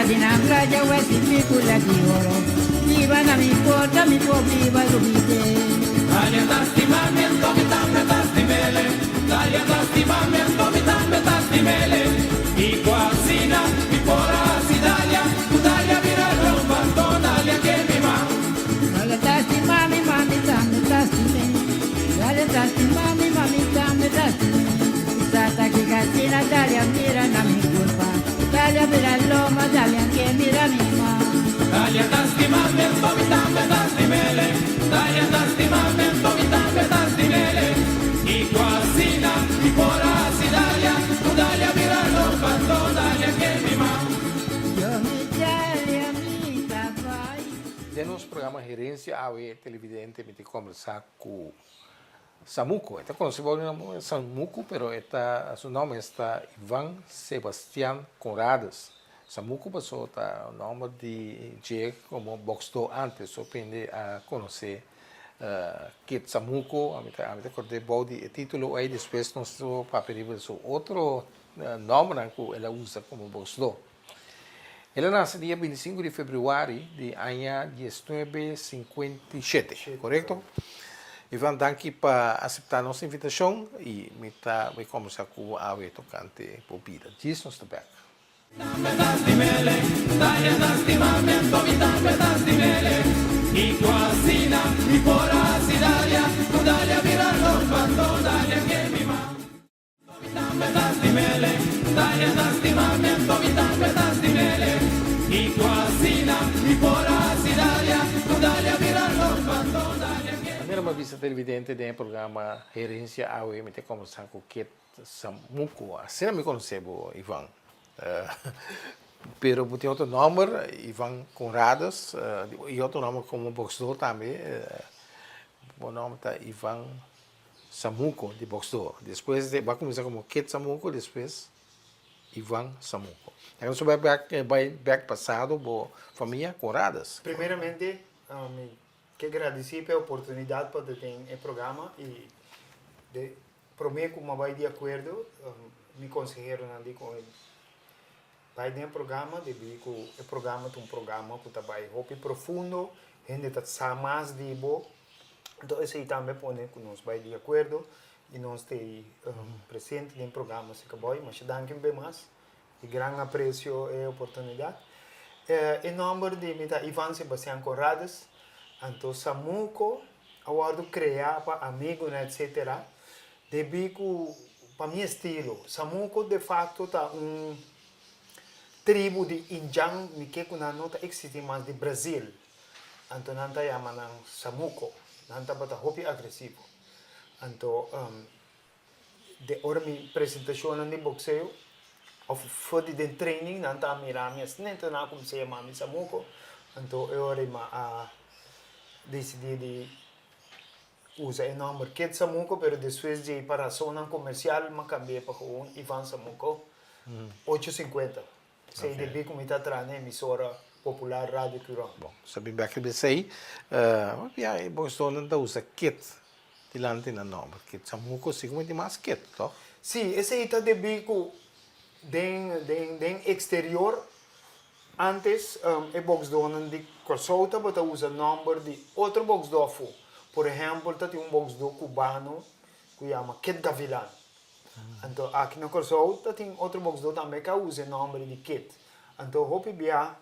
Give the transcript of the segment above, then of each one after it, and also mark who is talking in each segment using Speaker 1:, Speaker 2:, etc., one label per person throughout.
Speaker 1: di na playa wesi picula di oro Viva na mi porta mi po viva lubite
Speaker 2: Dalia ta stima mi anto mi tambe ta stimele Dalia ta stima mi anto mi tambe ta stimele Kiko asina mi por a hasi Dalia Ku Dalia bira lomba anto Dalia ke mi ma
Speaker 1: Dalia ta stima mi ma mi tambe ta stime Dalia ta stima mi ma mi tambe ta stime Tata ki kasina Dalia mira na mi culpa Dalia bira lomba Dalia ke mira mi ma
Speaker 2: Dalia ta stima mi anto mi tambe ta stimele Dalia ta stima mi anto mi tambe ta stimele Kiko asina mi por a hasi Dalia Ku Dalia bira lomba anto Dalia ke mi ma
Speaker 1: Yo mi Dalia mi ta bai.
Speaker 3: Den nos programa Herencia awe televidente mi ta combersa cu Samuco. E ta conoci bou di nomber Samuco pero e ta su nomber esta Ivan Sebastian Conrades. Samuco paso ta nomber di dje como boxdor antes so pende a conoce Kid Samuco. Ami ta ami ta cord'e bou di e titulo ey despues nos lo papia riba su otro nombernan cu el a usa como boxdor. El a nace dia 25 di februari di aña 1957, corecto? Ivan, danki pa acepta nos invitacion y mi ta bay combersa cu bo awe tocante bo bida. Djis nos ta bek.
Speaker 2: Tambe ta stimele, Dalia ta stima mi anto mi tambe ta stimele. Kiko asina mi por a hasi Dalia, cu Dalia bira lomba anto Dalia ke mi ma. Mi tambe ta stimele, Dalia ta stima mi anto mi tambe ta stimele. Kiko asina mi por a hasi Dalia, cu Dalia bira lomba anto Dalia ke mi
Speaker 3: Manera mi a bisa televidente den e programa Herencia awe mi ta combersa cu Kit Samuco. Asina mi conoce bo, Ivan. Pero bo tin otro nomber, Ivan Conrades, y otro nomber como boxdor tambe. Bo nomber ta Ivan Samuco di boxdor. Despues de bo a cuminsa como Kid Samuco, despues Ivan Samuco. Laga nos bai bek bai bek pasado bo famia Conrades.
Speaker 4: Primeramente mi ke gradisí pa e oportunidat pa ta den e programa i de promé ku mi a bai di akuerdo mi konseheronan di ku bai den e programa debí ku e programa ta un programa ku ta bai hopi profundo, hende ta sa mas di bo. Enton esei tambe pone ku nos bai di akuerdo i nos ta ei presente den programa Sikaboy. Masha danki un be mas. Di gran apresio e oportunidat. E nòmber di mi ta Ivan Sebastian Conrades. Anto Samuco a wòrdu kreá pa amigunan etsetera debí ku pa mi estilo. Samuco de fakto ta un tribu di indjan mi ke ku nan no ta eksistí mas di Brazil. Anto nan ta yama nan Samuco. Nan tabata hopi agresivo. Anto de ora mi presentacionnan di boxeo of for di den training nan ta mira mi asina enton nan a cuminsa yama mi Samuco. Anto e ora mi a decidi di usa e nomber Kid Samuco pero despues djei pa rasonnan comercial mi a cambi'e pa gewoon Ivan Samuco ocho cincuenta. Esei debí ku mi ta traha na emisora popular Radio Curon.
Speaker 3: Bon, sa bin bek riba esei. Hopi bia e boksdónan ta usa kit dilanti nan nòmber. Kit Samuco si ku tin mas kit, tòg?
Speaker 4: Sí, esei ta debí ku den den den eksterior ántes e boksdónan di Kòrsou tabata usa nòmber di otro boksdó afó. Por ehèmpel ta tin un boksdó kubano ku yama Kit Gavilan. Anto aki na Kòrsou ta tin otro boksdó tambe ku a usa e nòmber di Kit. Anto hopi bia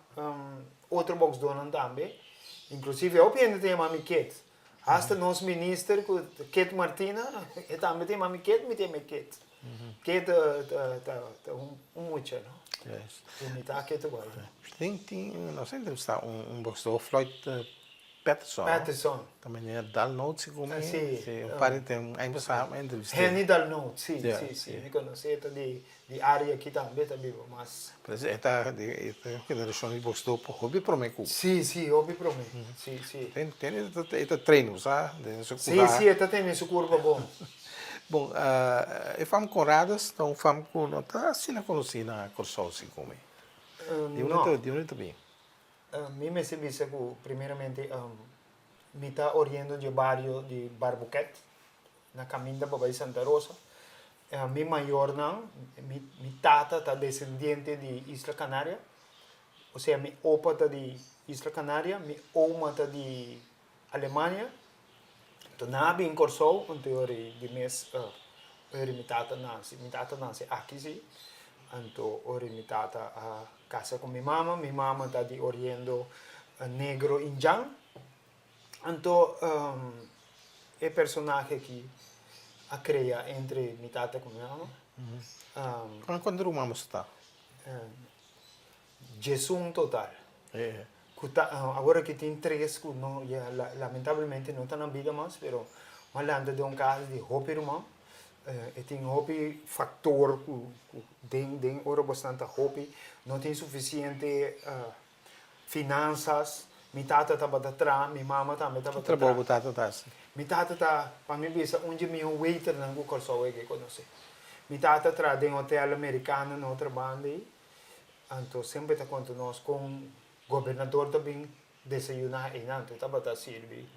Speaker 4: otro boksdónan tambe, inklusive hopi hende ta yama mi Kit. Hasta nos minister ku Kit Martina e tambe ta yama mi Kit, mi ta yama e Kit. Kit ta un mucha no. Mi ta Kit igual.
Speaker 3: Tin tin nos a entrevistá un boksdó Floyd Patterson.
Speaker 4: Patterson.
Speaker 3: Ta meneer Dalnoot segun mi.
Speaker 4: Si.
Speaker 3: Si, un par di tem aña pasá mi a entrevist'é.
Speaker 4: Henny Dalnoot, si, si, si. Mi konos'é, ta di di área aki tambe ta biba mas.
Speaker 3: Pero e ta di e generashon di boksdó hopi promé ku.
Speaker 4: Si, si, hopi promé. Si, si.
Speaker 3: Ten ten e ta train bo sa, den su
Speaker 4: kurpa. Si, si, e ta tene su kurpa bon.
Speaker 3: Bon, e fam Conrades ta un fam ku no ta asina konosí na Kòrsou segun mi. Di unda ta di unda ta bin?
Speaker 4: Mi mester bisa ku primeramente mi ta oriendo dje bario di Barbuquet na kaminda pa bai Santa Rosa. Mi mayornan, mi tata ta desendiente di Isla Canaria. Osea mi opa ta di Isla Canaria, mi oma ta di Alemania. Anto nan a bin Kòrsou, anto e ora di mes ora mi tata nase. Mi tata nase aki si. Anto ora mi tata a kasa ku mi mama, mi mama ta di oriendo negro indjan. Anto e personahe aki a krea entre mi tata ku mi mama.
Speaker 3: Kuantu ruman boso ta?
Speaker 4: Djesun total. Ku ta awor aki tin tres ku no ya lamentablemente no ta na bida mas pero mi a lanta den un kas di hopi ruman. E tin hopi faktor ku den den ora bo stan ta hopi no tin sufisiente finansas. Mi tata tabata traha, mi mama tambe tabata
Speaker 3: traha. Ki trabou bo tata ta hasi?
Speaker 4: Mi tata ta, pa mi bisa, un dje mihó waiternan ku Kòrsou a konosé. Mi tata traha den hotel amerikano na otro banda ei. Anto semper ta konta nos kon gobernador ta bin desayuná einan. Anto e tabata sirbi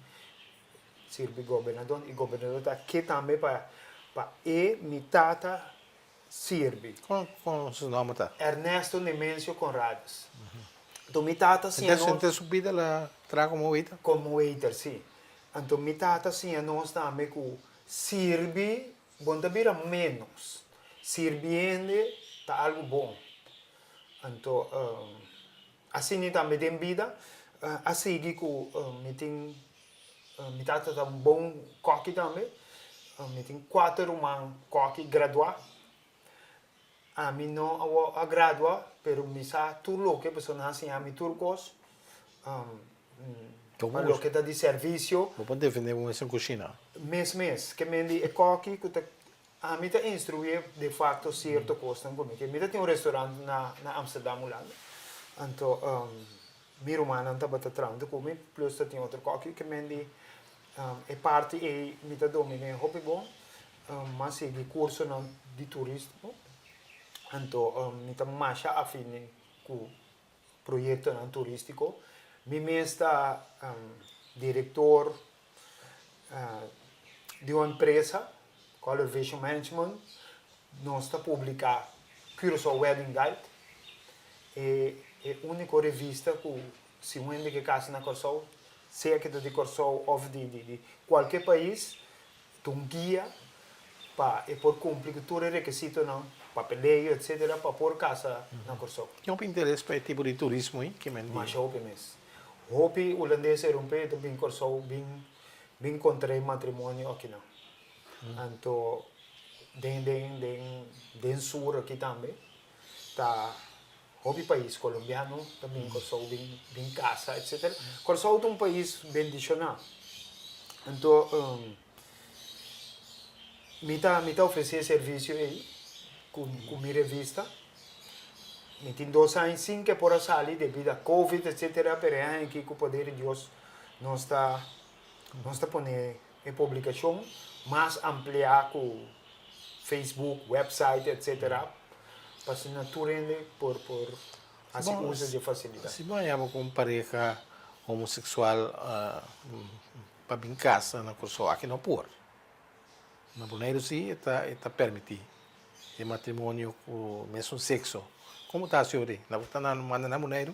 Speaker 4: sirbi gobernador i gobernador ta ke tambe pa pa e mi tata sirbi.
Speaker 3: Kon kon su nòmber ta?
Speaker 4: Ernesto Nemencio Conrades. Anto mi tata siña nos.
Speaker 3: Henter su bida el a traha komo waiter?
Speaker 4: Komo waiter, si. Anto mi tata siña nos tambe ku sirbi Bon ta bira ménos. Sirbi hende ta algu bon. Anto, asina tambe den bida a sigui ku mi tin, mi tata ta un bon kòki tambe. Mi tin kuater ruman kòki graduá. Ami no a gradua, pero mi sa tur loke, pasobra nan a siña mi tur kos. Pa loke ta di servisio.
Speaker 3: Bo por defende bo mes den kushina.
Speaker 4: Mes mes. Ke men di e kòki ku ta ami ta instruí de fakto sierto kosnan ku mi ke. Mi ta tin un restorant na na Amsterdam Hulanda. Anto mi rumannan tabata trahando ku mi plus ta tin otro kòki. Ke men di e parti ei mi ta dominé hopi bon. Mi a sigui kursonan di turismo. Anto mi ta masha afini ku proyectonan turistico. Mi mes ta director di un empresa, Color Vision Management. Nos ta publica Curaçao Wedding Guide, e e unico revista cu si un hende ke casa na Curaçao, sea ke ta di Curaçao of di di cualke pais, Ta un guia pa e por cumpli cu tur e requisitonan, papeleo, etcetera, pa por casa na Corsou.
Speaker 3: Tin hopi interes pa e tipo di turismo ei? Ke men di?
Speaker 4: Masha hopi mes. Hopi hulandes europeo ta bin Corsou bin bin contrae matrimonio akinan. Anto den den den den sur aki tambe ta hopi pais colombiano ta bin Corsou bin bin casa etcetera. Corsou ta un pais bendiciona. Anto mi ta mi ta ofrece e servicio ey cu cu mi revista. Mi tin dos aña sin ke por a sali debido a covid etcetera pero e aña aki cu poder di Dios nos ta nos ta pone e publicacion mas amplia cu Facebook, website etc. Pa asina tur hende por por hasi uso di e facilidad.
Speaker 3: Si bo haña bo ku un pareha homosexual pa bin kasa na Kòrsou, aki no por. Na Boneiru si e ta e ta permití e matrimonio ku mesun sekso. Komo ta hasi ora ei? Bo ta manda nan Boneiru?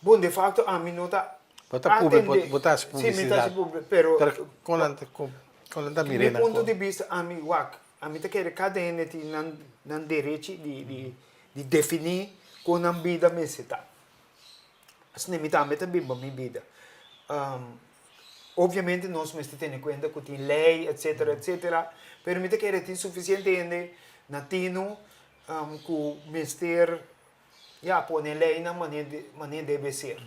Speaker 4: Bon, de facto ami no ta
Speaker 3: Bo ta publi, bo ta hasi
Speaker 4: publisidat. Si, mi ta hasi publisidat, pero.
Speaker 3: Pero kon nan ta, kon nan ta mir'é
Speaker 4: nan? Mi punto di bista, ami wak, ami ta kere kada hende tin nan, nan derechi di, di, di definí kon nan bida mester ta. Asina mi tambe ta biba mi bida. Obviamente nos mester tene kuenta ku tin lei, etsetera, etsetera, pero mi ta kere tin sufisiente hende na tinu ku mester Ya, pone leynan manera debe ser.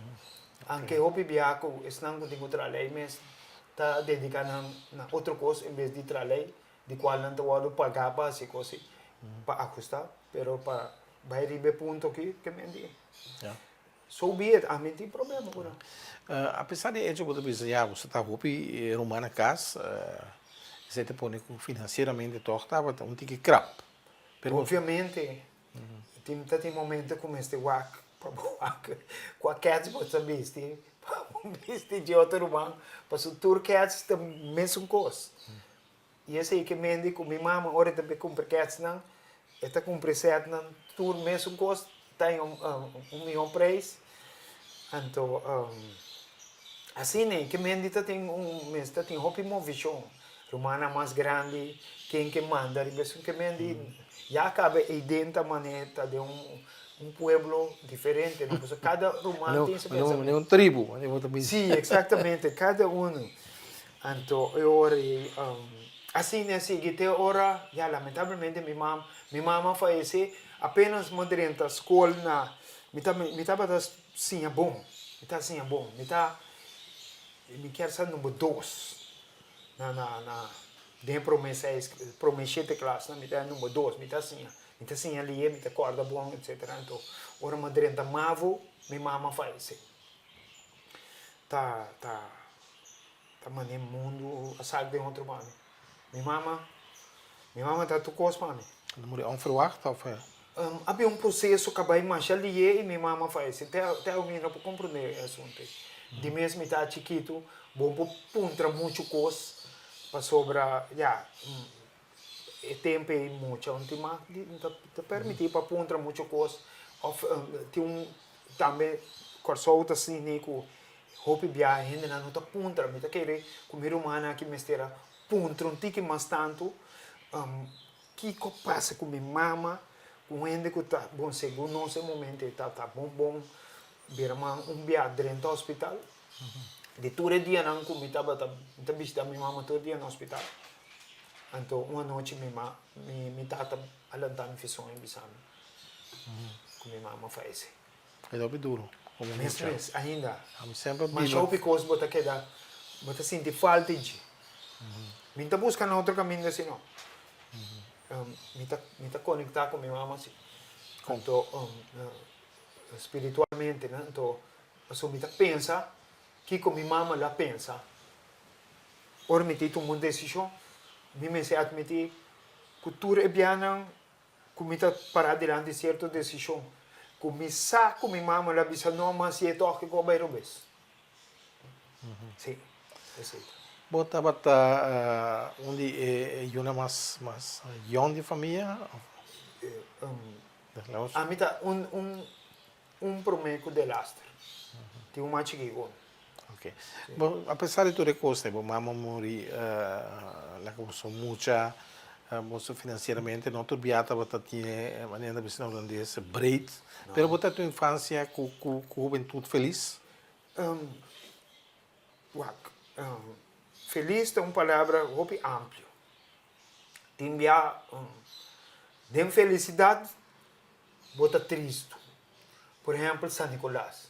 Speaker 4: Anke hopi bia ku esnan ku tin ku traha ley mes ta dediká nan na otro kos en bes di traha ley, di kual nan ta wòrdu pagá pa hasi kos ei, pa ahustá. Pero pa bai riba e punto aki ke men di, so be it, ami tin problema ku nan.
Speaker 3: Apesar di echo ku bo ta bisa ya bo sa ta hopi ruman na kas, esei ta pone ku finansieramente tòg tabata un tiki krap.
Speaker 4: Obviamente, Tin ta tin momento ku mester wak pa bo wak kua kèts bo ta bisti pa bo bisti dje otro ruman pasobra tur kèts ta mesun kos. I esei ke mende ku mi mama ora e ta bin kumpra kètsnan e ta kumpra e sètnan tur mesun kos ta un mihó preis. Anto asina e ke mendi ta tin un mester tin hopi movishon. Rumannan mas grandi ken ke manda riba esun ke mendi ya kaba eiden ta manera ta den un pueblo diferente no pasobra kada ruman tin su pensamentu.
Speaker 3: Manera un tribu manera bo ta bisa.
Speaker 4: Si exactamente kada uno. Anto e ora ei asina a sigui te ora ya lamentablemente mi mama mi mama a fayece apenas mi a drenta skol na mi ta mi tabata siña bon mi ta siña bon mi ta mi kier sa number dos na na na den prome seis prome shete klas mi ta number dos mi ta siña mi ta siña lie mi ta kòrda bon etcetera anto ora mi a drenta mavo mi mama a fayece ta ta ta mane mundu a sak den otro pa mi mi mama mi mama ta tur kos pa mi.
Speaker 3: El a muri onverwacht of?
Speaker 4: A bin un proseso ka bai masha lié i mi mama fayesé. Te te awe mi no por komprondé e asuntu ei. Di mes mi ta chikitu, bo por puntra muchu kos pasobra ya, e tempu ei mucha un tin mas di ta ta permití pa puntra muchu kos òf tin un tambe Kòrsou ta siña ku hopi biaha hendenan no ta puntra. Mi ta kere ku mi rumannan aki mester a puntra un tiki mas tantu. Kiko pasa ku mi mama, ku un hende ku ta bon segun nos e momento ei ta ta bon bon bira man un bia drenta hospital. Di tur e dianan ku mi tabata mi ta bishita mi mama tur dia na hospital. Anto un anochi mi ma mi mi tata a lanta mi fison i bisa mi ku mi mama fayese.
Speaker 3: E ta hopi duro komo
Speaker 4: mucha. Mes mes ainda.
Speaker 3: Ami semper biba.
Speaker 4: Masha hopi kos bo ta keda bo ta sinti falta dje. Mi no ta buska na otro kaminda sino mi ta mi ta konektá ku mi mama si. Anto spiritualmente no anto pasobra mi ta pensa kiko mi mama lo a pensa ora mi tin tuma un desishon mi mester atmití ku tur e bianan ku mi ta pará dilanti sierto desishon ku mi sa ku mi mama lo a bisa no mas si e tòg kiko a bai robes. Sí, esei ta.
Speaker 3: Bo tabata un di e yunan mas mas yòn di famia òf?
Speaker 4: Ami ta un un un promé ku delaster. Tin un mas chikí ku mi.
Speaker 3: Ok. Bo apesar di tur e kosnan, bo mama muri laga boso mucha, boso finansieramente no tur bia tabata tin e manera ta bisa na hulandes breed, pero bo ta tin un infansia ku ku hubentut felis?
Speaker 4: Wak, felis ta un palabra hopi amplio. Tin bia den felisidat bo ta tristu. Por ehèmpel San Nikolas.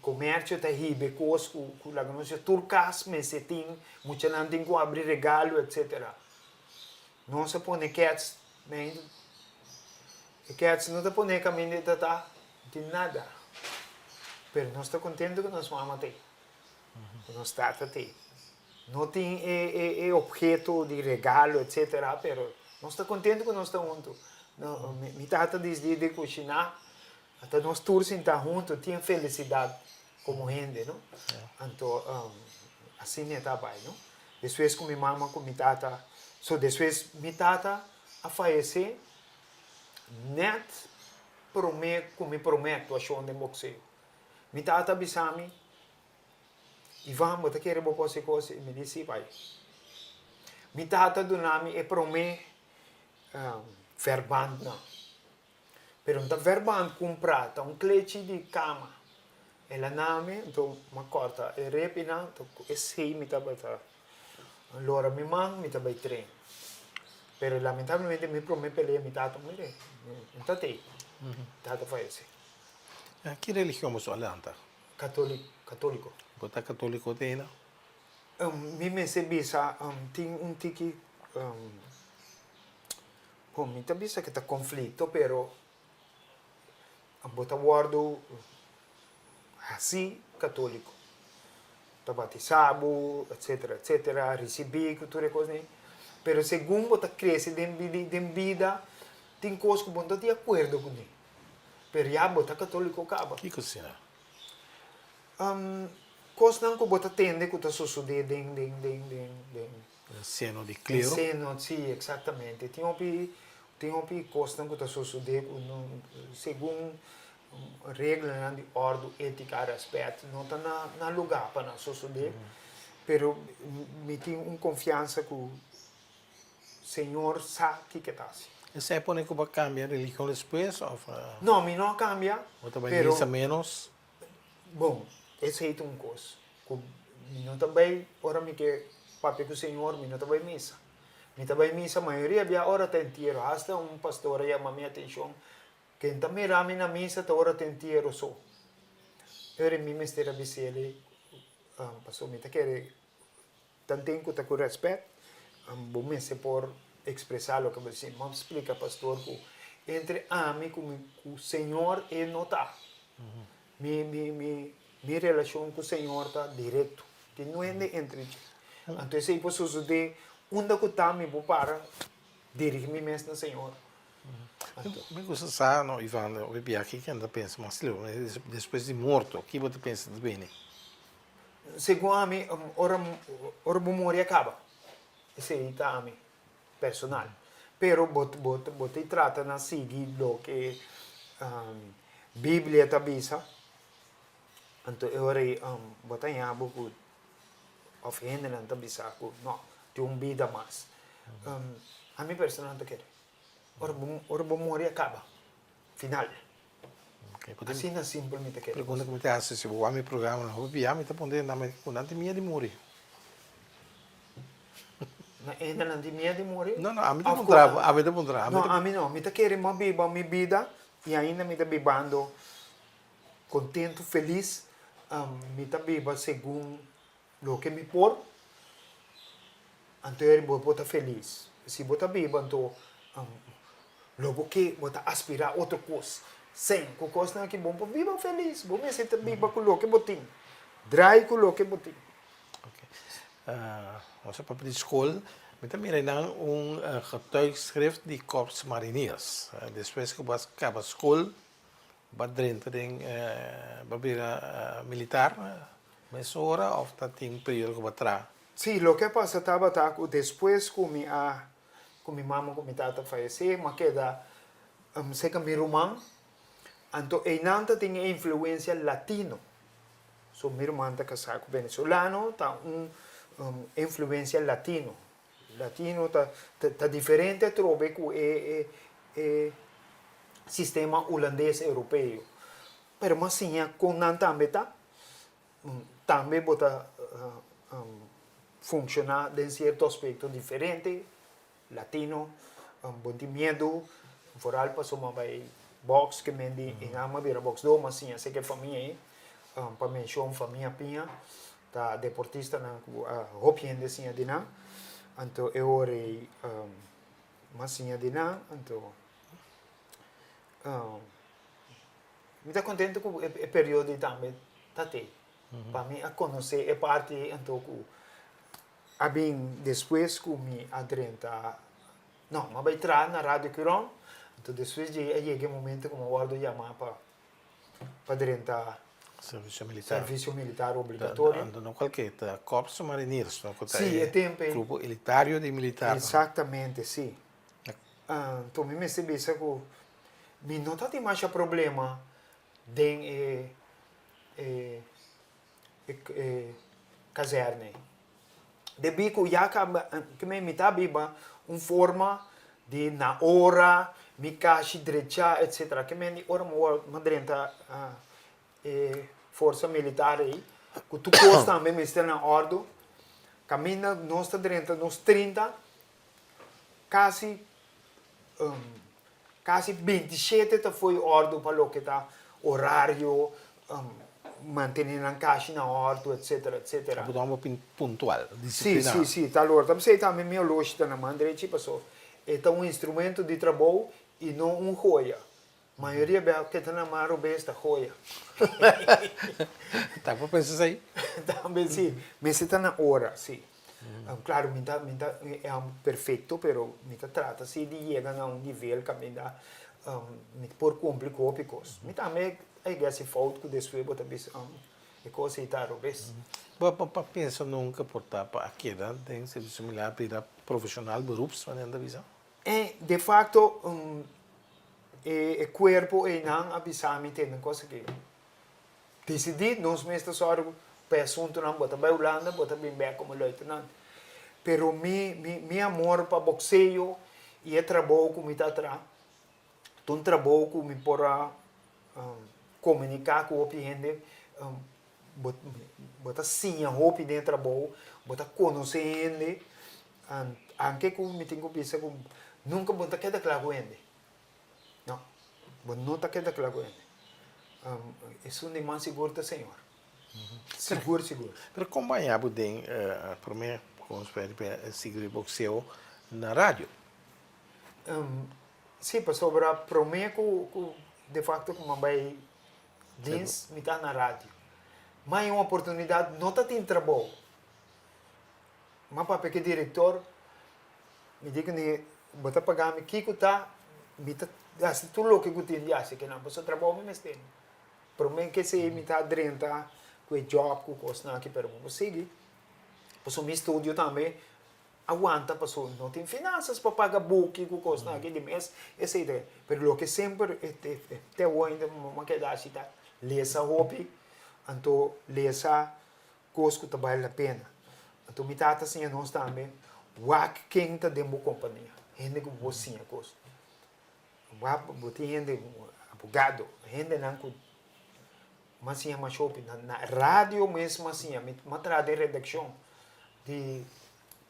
Speaker 4: Komersio ta hiba e kos ku ku laga nos bisa tur kas mester tin, muchanan tin ku abri regalo etsetera. Nos a pone kèts mei e kèts no ta pone kaminda e ta ta, no tin nada. Pero nos ta kontento ku nos mama ta ei, ku nos tata ta ei. No tin e e e obheto di regalo etsetera pero nos ta kontento ku nos ta huntu. Mi tata disdi di kushiná ata nos tur sinta huntu tin felisidat komo hende no. Anto asina e ta bai no. Despues ku mi mama ku mi tata so despues mi tata a fayesé nèt promé ku mi promé aktuashon den bokseo. Mi tata a bisa mi. Ivan, bo ta kere bo por hasi kos? I mi di, Sí, pai. Mi tata duna mi e promé verbandnan. Pero no ta verband kumprá, ta un klechi di kama. El a na mi, anto mi a kòrta e repinan, anto ku esei mi tabata lora mi man, mi ta bai tren. Pero lamentablemente mi promé pelea mi tata muri, no ta tei. Mi tata fayesé.
Speaker 3: Ki religion boso a lanta?
Speaker 4: Katoliko.
Speaker 3: Bo ta katoliko te hina?
Speaker 4: Mi mester bisa tin un tiki bon mi ta bisa ke ta konflikto pero bo ta wòrdu hasi katoliko. Ta batisa bo etsetera etsetera risibí ku tur e kos ei pero segun bo ta krese den bida tin kos ku bo no ta di akuerdo kuné. Pero ya bo ta katoliko kaba.
Speaker 3: Kiko sera?
Speaker 4: Kosnan ku bo ta tende ku ta sosodé den den den den den.
Speaker 3: Den seno di klero?
Speaker 4: Den seno, si, eksaktamente. Tin hopi tin hopi kosnan ku ta sosodé ku no segun. Reglanan di òrdu, étika, rèspèt no ta na na lugá pa nan sosodé, pero mi tin un konfiansa ku Señor sa kiko e ta hasi.
Speaker 3: Esei a pone ku bo a kambia religion despues òf?
Speaker 4: No, mi no a kambia,
Speaker 3: Bo ta bai misa ménos?
Speaker 4: Bon, esei ta un kos ku mi no ta bai ora mi ke papia ku Señor, mi no ta bai misa. Mi ta bai misa mayoria bia ora ta entiero, hasta un pastor a yama mi atenshon Ken ta mira mi na misa ta ora ta entiero so. Pero mi mester a bis'el pasobra mi ta kere tanten ku ta ku rèspèt, bo mester por ekspresá loke bo sinti. Mi a splika pastor ku entre ami ku mi ku Señor e no ta. Mi mi mi mi relashon ku Señor ta direkto. Tin no hende entre dje. Anto esei por sosodé unda ku ta mi por para dirigi mi mes na Señor.
Speaker 3: Mi gusta sa no Ivan, hopi bia ki ken ta pensa mas leu, despues di morto ki bo ta pensa ta bini?
Speaker 4: Segun ami, ora ora bo muri a kaba, esei ta ami personal. Pero bo bo bo ta trata na sigui loke Biblia ta bisa, anto e ora ei bo ta haña bo ku òf hendenan ta bisa ku no, tin un bida mas. Ami personal ta kere. Ora bo ora bo muri a kaba. Final. Asina simpel mi ta kere.
Speaker 3: Pregunta ku mi ta hasi, si bo wak mi programa nan hopi bia mi ta puntra nan ku nan tin miedu di muri.
Speaker 4: Na enda nan tin miedu di muri?
Speaker 3: No, no, ami ta puntra bo, ami ta puntra.
Speaker 4: No, ami no. Mi ta kere mi a biba mi bida i ainda mi ta bibando kontentu, felis. Mi ta biba segun Loke mi por, anto eri bo por ta felis. Si bo ta biba anto lo bo ke, bo ta aspirá otro kos. Sen ku kosnan aki bo por biba felis. Bo mester ta biba ku loke bo tin. Drai ku loke bo tin.
Speaker 3: Ok. Nos a papia di skol. Mi ta mira einan un getuigschrift di Korps Mariniers. Despues ku bo a kaba skol, Bo a drenta den bo a bira militar mesora of ta tin un periodo ku bo a traha?
Speaker 4: Sí, loke a pasa tabata ku despues ku mi a ku mi mama ku mi tata fayesé, mi a keda serka mi ruman, anto einan ta tin e influensia latino. So mi ruman ta kasá ku venezolano, ta un influensia latino. Latino ta ta diferente atrobe ku e e sistema hulandes europeo. Pero bo a siña kon nan tambe ta. Tambe bo ta funshoná den sierto aspekto diferente. Latino bo tin miedu, foral pasobra bo a bai bòks ke men di e nan a bira bòksdó, bo a siña esei ku e famia ei, pa menshon famia Piña. Ta deportistanan ku a hopi hende siña di nan, anto e ora ei mas siña di nan, anto mi ta kontento ku e periodo ei tambe ta te. Pa mi a konosé e parti ei anto ku a bin despues ku mi a drenta, no, mi a bai traha na Radio Curom, anto despues di ei a yega e momento ku mi a wòrdu yamá pa pa drenta
Speaker 3: Servicio militar.
Speaker 4: Servicio militar obligatorio.
Speaker 3: Anto no cualke, ta Korps Mariniers, no? Cu ta
Speaker 4: Sí, e tempo ei.
Speaker 3: Grupo elitario di militarnan.
Speaker 4: Exactamente, sí. Anto mi mester bisa cu mi no ta tin masha problema den e e e kazerne ei. Debí ku ya kaba mi ta biba un forma di na ora, mi kashi drechá etcetera. Ke men di ora mi wòrdu mi a drenta e forsa militar ei, ku tur kos tambe mester na òrdu. Kaminda nos ta drenta nos 30, kasi Kasi 27 ta fo'i òrdu pa loke ta orario, mantené nan kashi na òrdu, etsetera, etsetera.
Speaker 3: Bo ta hopi puntual, disipliná.
Speaker 4: Sí, sí, sí, tal ora. Ta p'esei tambe mi oloshi ta na man drechi paso e ta un instrumento di trabou i no un joya. Mayoria bia ke ta na man robes ta joya.
Speaker 3: Ta por pensa esei?
Speaker 4: Tambe si. Mester ta na ora, si. Claro, mi ta, mi ta perfecto, pero mi ta trata si di yega na un nivel caminda mi por cumpli cu hopi cos. Mi tambe a yega haci fout cu despues bo ta bisa, e cos ey ta robes.
Speaker 3: Bo a pensa nunca por ta pa a keda den servicio militar, bira profesional, beroeps, manera nan ta bisa?
Speaker 4: E, de facto. E e kuerpo einan a bisa mi tende un kos aki. Disidí nos mes ta sòru pa e asuntunan, bo ta bai Hulanda, bo ta bin bèk komo luitenant. Pero mi mi mi amor pa bokseo i e trabou ku mi ta traha, ta un trabou ku mi por a komuniká ku hopi hende, bo bo ta siña hopi den e trabou, bo ta konosé hende, anke ku mi tin ku bisa ku nunka bo no ta keda kla ku hende. No, bo no ta keda kla ku hende. Esun di mas sigur ta Señor. Sigur, sigur.
Speaker 3: Pero kon baña bo den prome ku nos p'e sigui bokseo na radio?
Speaker 4: Sí, pasobra prome ku ku de facto ku mi a bai dins mi ta na radio. Ma e un oportunidat no ta tin trabou. Mi a papia ku e direktor, mi di kuné, bo ta paga mi kiko ta, mi ta hasi tur loke ku tin di hasi kinan, pasobra trabou mi mester. Prome ke esei mi ta drenta ku e job ku kosnan aki, pero bo por sigui. Pasobra mi studio tambe a wanta pasobra no tin finansas pa paga buki ku kosnan aki di mes esei ta. Pero loke semper te awor ainda mi a keda hasi ta lesa hopi, anto lesa kos ku ta bale la pena. Anto mi tata siña nos tambe wak ken ta den bo kompania, hende ku bo por siña kos. Wak bo tin hende abogado, hendenan ku m'a siña masha hopi. Na radio mes m'a siña, mi m'a traha den redakshon di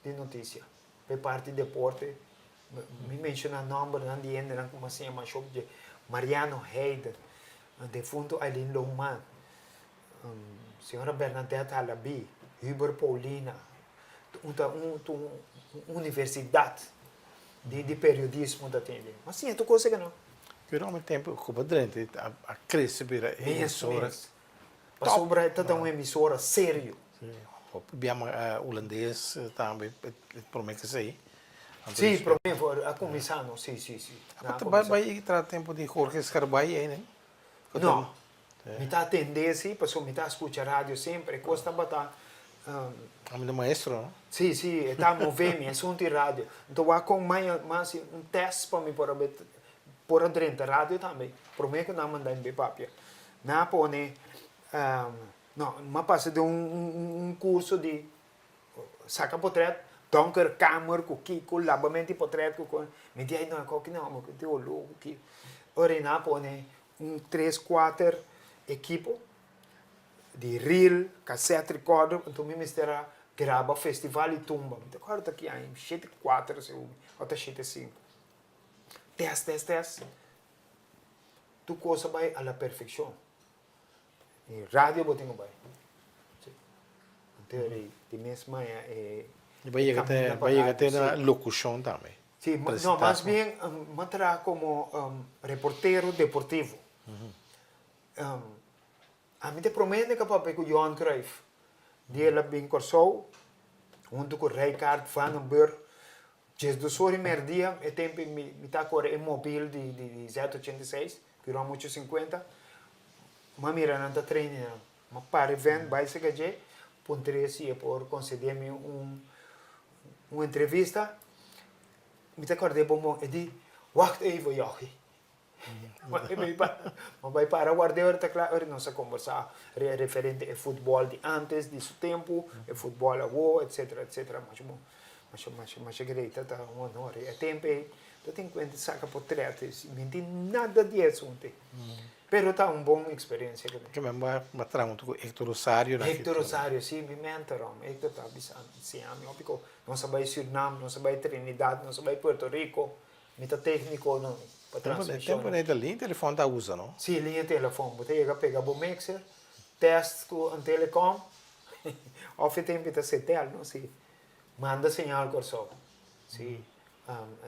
Speaker 4: di notisia. P'e parti deporte, mi menshoná nòmbernan di hendenan ku m'a siña masha hopi dje, Mariano Heijden, defunto Aileen Lohman, Señora Bernadette Halabi, Hubert Paulina, un ta un un universidat di di periodismo ta tin den. M'a siña tur cosa ke no.
Speaker 3: Pero ome tempo ku bo drenta a krese bira e emisora.
Speaker 4: Mes, mes. Pasobra e ta ta un emisora serio.
Speaker 3: Si. Hopi biaha hulandes tambe prome ke esei.
Speaker 4: Si, prome a kuminsá no, si, si, si.
Speaker 3: Bai bai traha tempo di Jorge Scarbay ei ne?
Speaker 4: No. Mi ta atendé si, pasobra mi ta skucha radio semper. E kos tabata.
Speaker 3: Ami ta maestro, no?
Speaker 4: Si, si, e ta move mi, asuntu di radio. Nto wak kon mai a hasi un tèst pa mi por a por a drenta radio tambe, promé ku nan manda mi bai papia. Nan a pone, no, mi a pasa den un kurso di saka potrèt, donker kamer ku kiko, labamento di potrèt ku kon. Mi di, ay no, e koki no, mi tin oló ku kiko. Ora nan a pone un tres kuater ekipo di reel, cassette recorder, anto mi mester a graba festival di tumba. Mi ta acorda ta ki aña, shete kuater segun mi, o ta shete sinku. Test, test, test, tur kos a bai a la perfeccion. I radio bo tin ku bai. Si. Anto di mes maña e
Speaker 3: Bai yega te, bai yega te na locucion tambe.
Speaker 4: Si, no, mas bien mi a traha como reportero deportivo. Ami ta prome hende ku a papia ku Johan Cruijff. Di el a bin Kòrsou huntu ku Rijkaard Vanenburg. Djesdos ora i merdia, e tempu mi ta kore e mobil di Z ochenta i seis, Curom ocho sinkuenta. Mi a mira nan ta traina nan. Mi a para e vènt bai serka dje, puntr'é si e por konsedé mi un un entrevista. Mi ta kòrd'é bon bon, e di, Wacht even jochie. Mi bai para ward'é ora ta kla, ora nos a kombersá referente e futbòl di ántes, di su tempu, e futbòl awó, etsetera, etsetera. Masha bon, masha, masha, masha great, ta un honor. E tempu ei ta tin kuenta saka potrèt, mi no tin nada di e asuntu ei. Pero ta un bon eksperensia ku mi.
Speaker 3: Ke men bo a traha huntu ku Hector Rosario na
Speaker 4: Hector Rosario, si, mi mentor hòmber. Hector ta bisa mi, siña mi hopi kos. Nos a bai Surinam, nos a bai Trinidad, nos a bai Puerto Rico. Mi ta técnico no pa transmision.
Speaker 3: Tempo nei ta liña telefòn ta usa no?
Speaker 4: Si, liña telefòn. Bo ta yega pega bo mixer, test ku un telecom, òf e tempu ta Cetel no, si. Manda señal Kòrsou. Si,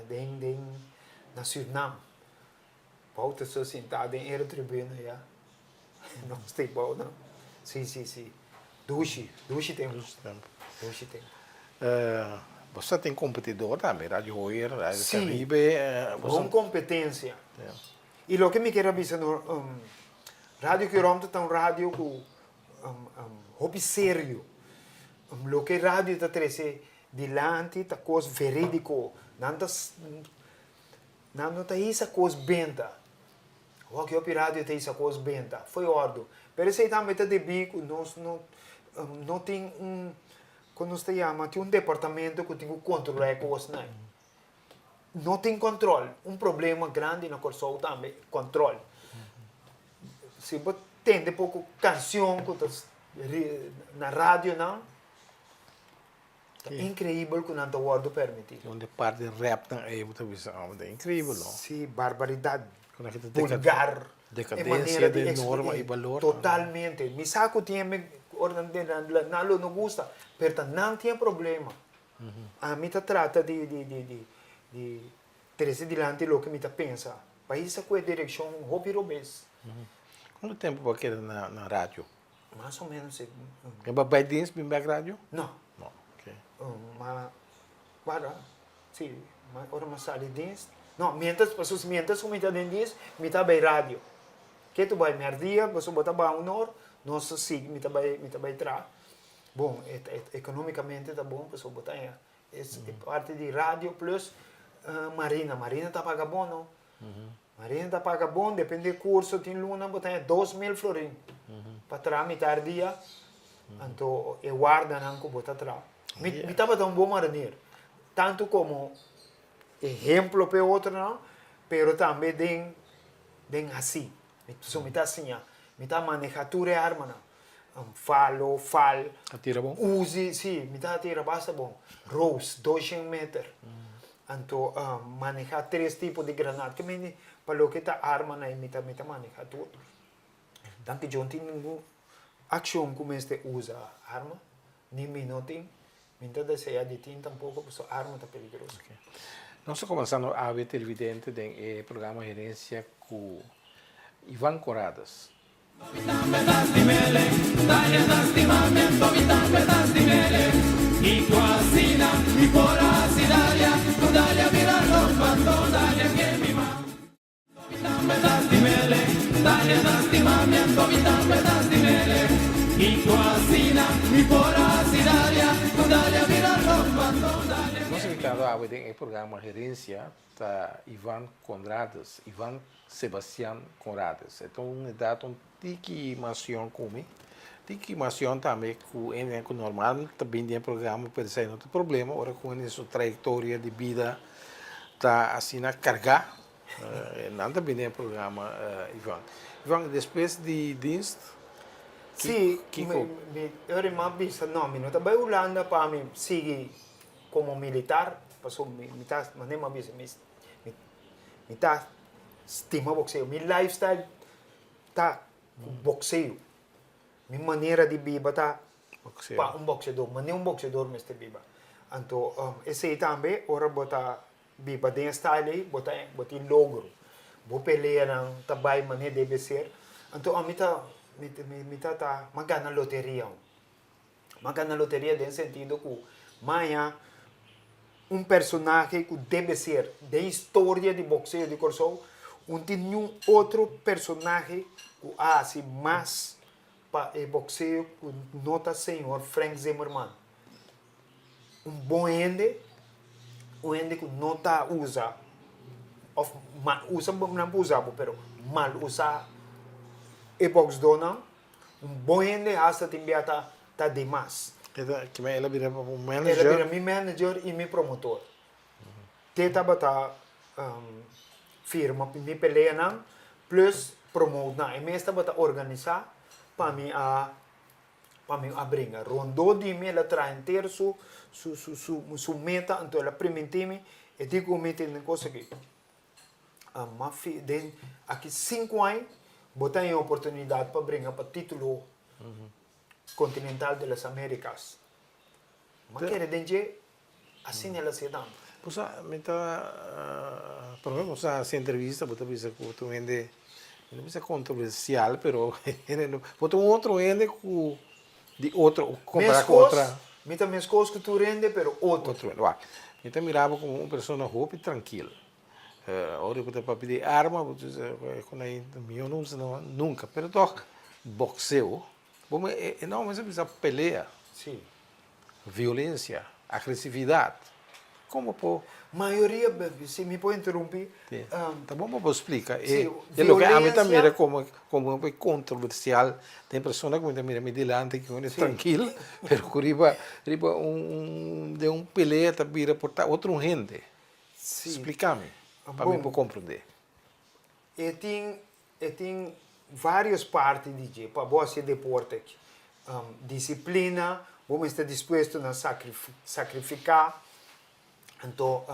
Speaker 4: den den na Surinam. Wouter so sintá den eretribune ya. Nos ta bou nan. Si, si, si. Dushi, dushi tempu.
Speaker 3: Dushi tempu.
Speaker 4: Dushi tempu.
Speaker 3: Bo sa tin kompetidor tambe, Radio Hoyer, Radio
Speaker 4: Si.
Speaker 3: Caribe.
Speaker 4: Bon kompetensia. I loke mi kier a bisa no, Radio Curom ta un radio ku hopi serio. Loke radio ta trese dilanti ta kos verídiko. Nan ta Nan no ta hisa kos benta. Awor ki radio ta hisa kos benta. Fo'i òrdu. Pero esei tambe ta debí ku nos no no tin un, kon nos ta yama, tin un departamento ku tin ku kontrolá e kosnan. No tin kòntròl. Un problema grandi na Kòrsou tambe, kòntròl. Si bo tende poko kanshon ku ta na radionan, ta inkreibel ku nan ta wòrdu permití.
Speaker 3: Tin un de parti rèpnan ei bo ta bisa, oh, ta inkreibel no.
Speaker 4: Sí, barbaridat, vulgar.
Speaker 3: Dekadensia di norma i balor.
Speaker 4: Totalmente. Mi sa ku tin hende ora nan tende nan lo no gusta, pero ta nan tin e problema. Ami ta trata di di di di di trese dilanti loke mi ta pensa. Pais a ku e direkshon hopi robes.
Speaker 3: Kuantu tempu bo a keda na na radio?
Speaker 4: Mas o menos e.
Speaker 3: E bo a bai dins bin bek radio?
Speaker 4: No.
Speaker 3: No, ok.
Speaker 4: Ma guarda, si, ma ora mi a sali dins, no, mientras, pasobra mientras ku mi ta den dins, mi ta bai radio. Ke tu bai mèrdia, pasobra bo ta baha un or, nos ta sigui, mi ta bai, mi ta bai traha. Bon, e economicamente ta bon pasobra bo ta haña e parti di radio plus marina. Marina ta paga bon no. Marina ta paga bon, depende e curso, tin luna bo ta haña 2000 florin pa traha mitar dia, anto e wardanan cu bo ta traha. Mi tabata un bon marinier, tanto como ehemplo pa e otronan, pero tambe den den haci. Pasobra mi ta siña, mi ta maneha tur e armanan. Falo, fal.
Speaker 3: A tira bon?
Speaker 4: Uzi, si, mi ta tira basta bon. Roos, doshen meter. Anto maneha tres tipo di granat. Ke mende pa loke ta armanan mi ta mi ta maneha tur. Danki Dios no tin ningun akshon ku mester usa arma, ni mi no tin. Mi no ta desea di tin tampoko pasobra arma ta peligroso.
Speaker 3: Nos ta comenzando awe televidente den e programa Herencia cu Ivan Corrades. Nos invitado awe den e programa Herencia ta Ivan Conrades, Ivan Sebastian Conrades. E ta un edat un tiki mas yòn ku mi, tiki mas yòn tambe ku hende ku normal ta bini den e programa pero esei no ta problema ora ku hende su trayektoria di bida ta asina kargá. Nan ta bini den e programa Ivan. Ivan despues di dienst
Speaker 4: Si, mi ora mi a bisa no mi no ta bai Hulanda pa mi sigui komo militar pasobra mi ta manera mi a bisa mi Mi ta stima boxeo. Mi lifestyle ta boxeo. Mi manera di biba ta pa un boxeador. Manera un boxeador mester biba. Anto esey tambe ora bo ta biba den e style ey bo ta bo tin logro. Bo peleanan ta bay manera debe ser. Anto ami ta mi ta ta mi a gana loteria. M'a gana loteria den sentido ku maña un personahe ku debe ser den historia di bokseo di Kòrsou, un tin niun otro personahe ku a hasi mas pa e bokseo ku no ta señor Frank Zimmerman. Un bon hende, un hende ku no ta usa òf mal usa nan por usa bo pero mal usa e boksdónan. Un bon hende hasta tin bia ta ta demas.
Speaker 3: E ta kimen el a bira un manager?
Speaker 4: El a bira mi manager y mi promotor. Te tabata firma mi peleanan plus promote nan. E mes tabata organisa pa mi a pa mi a bringa. Rondó di mi el a traha henter su su su su meta anto el a priminti mi e di ku mi tin kos aki. Den aki sinku aña bo ta haña oportunidat pa bringa pa título Continental de las Americas. Mi a kere den dje, asina el a siña tambe.
Speaker 3: Bo sa, mi ta, prome bo sa hasi entrevista bo ta bisa ku bo ta un hende, mi no bisa kontroversial, pero bo ta un otro hende ku di otro, kompara ku otra.
Speaker 4: Meskos, mi ta meskos ku tur hende, pero otro.
Speaker 3: Otro hende, wak. Mi ta mira bo komo un persona hopi trankil. Ora ku ta papia di arma, bo ta bisa ku nan mihó no usa nunka, pero tòg bokseo, bo e nòmber mester bisa pelea, violensia, agresividat. Kon bo por.
Speaker 4: Mayoria, si mi por interumpi.
Speaker 3: Si, ta bon pa bo splika e loke ami ta mira komo komo un kontroversial den persona ku mi ta mira mi dilanti ku un trankil pero ku riba riba un den un pelea ta bira por ta otro hende. Splika mi pa mi por komprende.
Speaker 4: E tin E tin varios parti di dje pa bo haci deporte aki. Disciplina, bo mester dispuesto na sacrifica. Anto,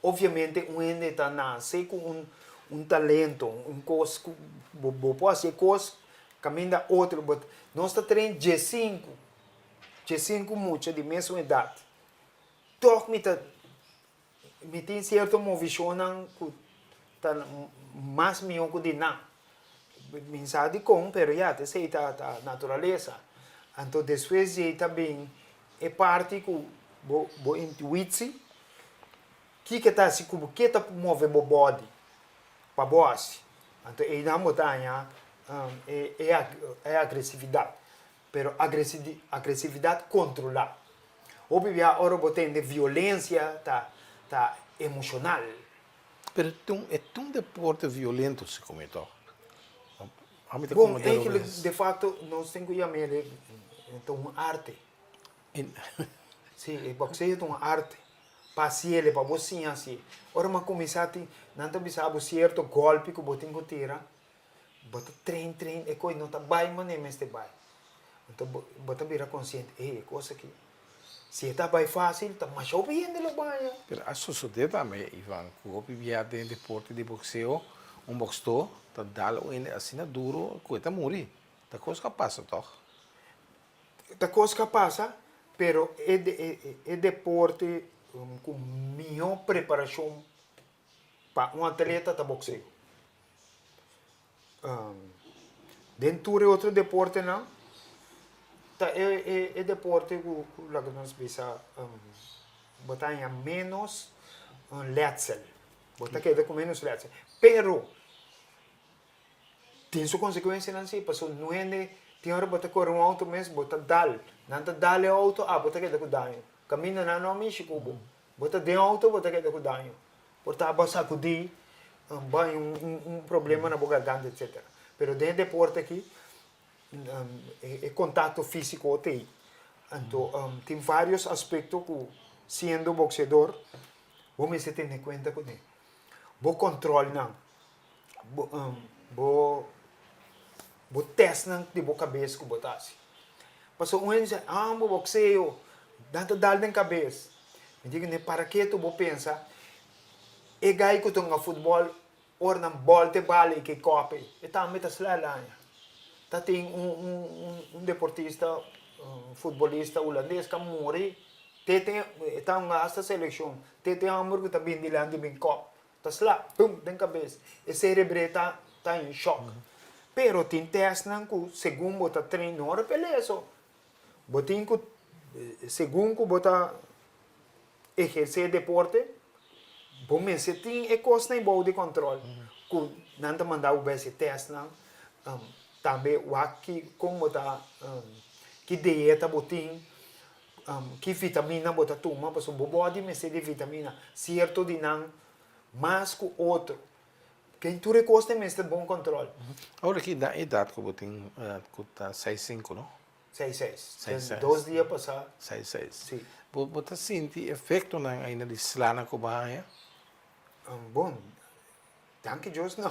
Speaker 4: obviamente un hende ta nace cu un un talento, un cos cu bo bo por haci e cos caminda otro, but nos ta train diesinku, diesinku mucha di mesun edad, toch mi ta Mi tin sierto movishonnan ku ta mas mihó ku di nan. Mi sa dikon, pero ya, ta esei ta ta naturalesa. Anto despues di ei ta bin e parti ku bo bo intuitsi kiko ta hasi ku bo ke ta move bo body pa bo hasi. Anto einan bo ta haña e e agresividat. Pero agresividat kontrolá. Hopi bia ora bo tende violensia ta ta emoshonal.
Speaker 3: Pero e ta un deporte violento si come to. Ami ta
Speaker 4: Bon, eigenlijk de facto nos tin ku yam'el e ta un arte. Si, e boxeo ta un arte. Pa hasiel, pa bo siña hasié. Ora bo a kuminsá tin, nan ta bisa bo sierto gòlpi ku bo tin ku tira. Bo ta train train e kos no ta bai manera mester bai. Anto bo bo ta bira konsiente, ey e kos aki si e ta bai fásil ta masha hopi hende lo baña.
Speaker 3: Pero a sosodé tambe Ivan ku hopi bia den deporte di bokseo un boksdó ta dal un hende asina duro ku e ta muri. Ta kos ku a pasa tòg?
Speaker 4: Ta kos ku a pasa pero e e deporte ku mihó preparashon Pa un atleta ta bokseo. Den tur e otro deportenan ta e e deporte ku laga nos bisa bo ta haña ménos lètsel, bo ta keda ku ménos lètsel. Pero tin su konsekuensianan si, pasobra no hende tin ora bo ta kore un outo mes bo ta dal, nan ta dal e outo abo ta keda ku daño, kaminda nan no a mishi ku bo. Bo ta den auto bo ta keda ku daño. Por ta bo a sakudí, bo haña un problema na bo garganta etcetera. Pero den e deporte aki e kontakto físiko ta ei. Anto tin vários aspekto ku siendo bokseador bo mester tene kuenta kuné. Bo kòntròlnan, bo bo tèstnan di bo kabes ku bo ta hasi. Pasobra un hende bisa, ah bo bokseo, nan ta dal den kabes. Mi di kuné, para ke tu bo pensa e gai ku ta hunga futbòl ora nan bòlta e bala i ke kòp ei, e tambe ta sla laña. Ta tin un un un deportista, un futbolista hulandes ku a muri te te e ta hunga hasta selekshon, te te hòmber ku ta bini dilanti bin kòp. Ta sla, pum, den kabes. E serebre ta ta in shock. Pero tin testnan ku segun bo ta train, no ora pelea so. Bo tin ku, segun ku bo ta ehersé deporte, bo mester tin e kosnan ei bou di kòntròl. Ku nan ta manda bo bai hasi testnan. Tambe wak ki kon bo ta, ki dieta bo tin. Ki vitamina bo ta tuma? Pasobra bo body mester di vitamina, sierto di nan mas ku otro. Ken tur e kos ta mester bon kòntròl.
Speaker 3: Ora ki na edat ku bo tin ku ta seis sinku no?
Speaker 4: Seis seis. Seis seis. Dos dia pasá.
Speaker 3: Seis seis. Si. Bo bo ta sinti efektonan ainda di slanan ku bo haña?
Speaker 4: Bon, danki Dios no.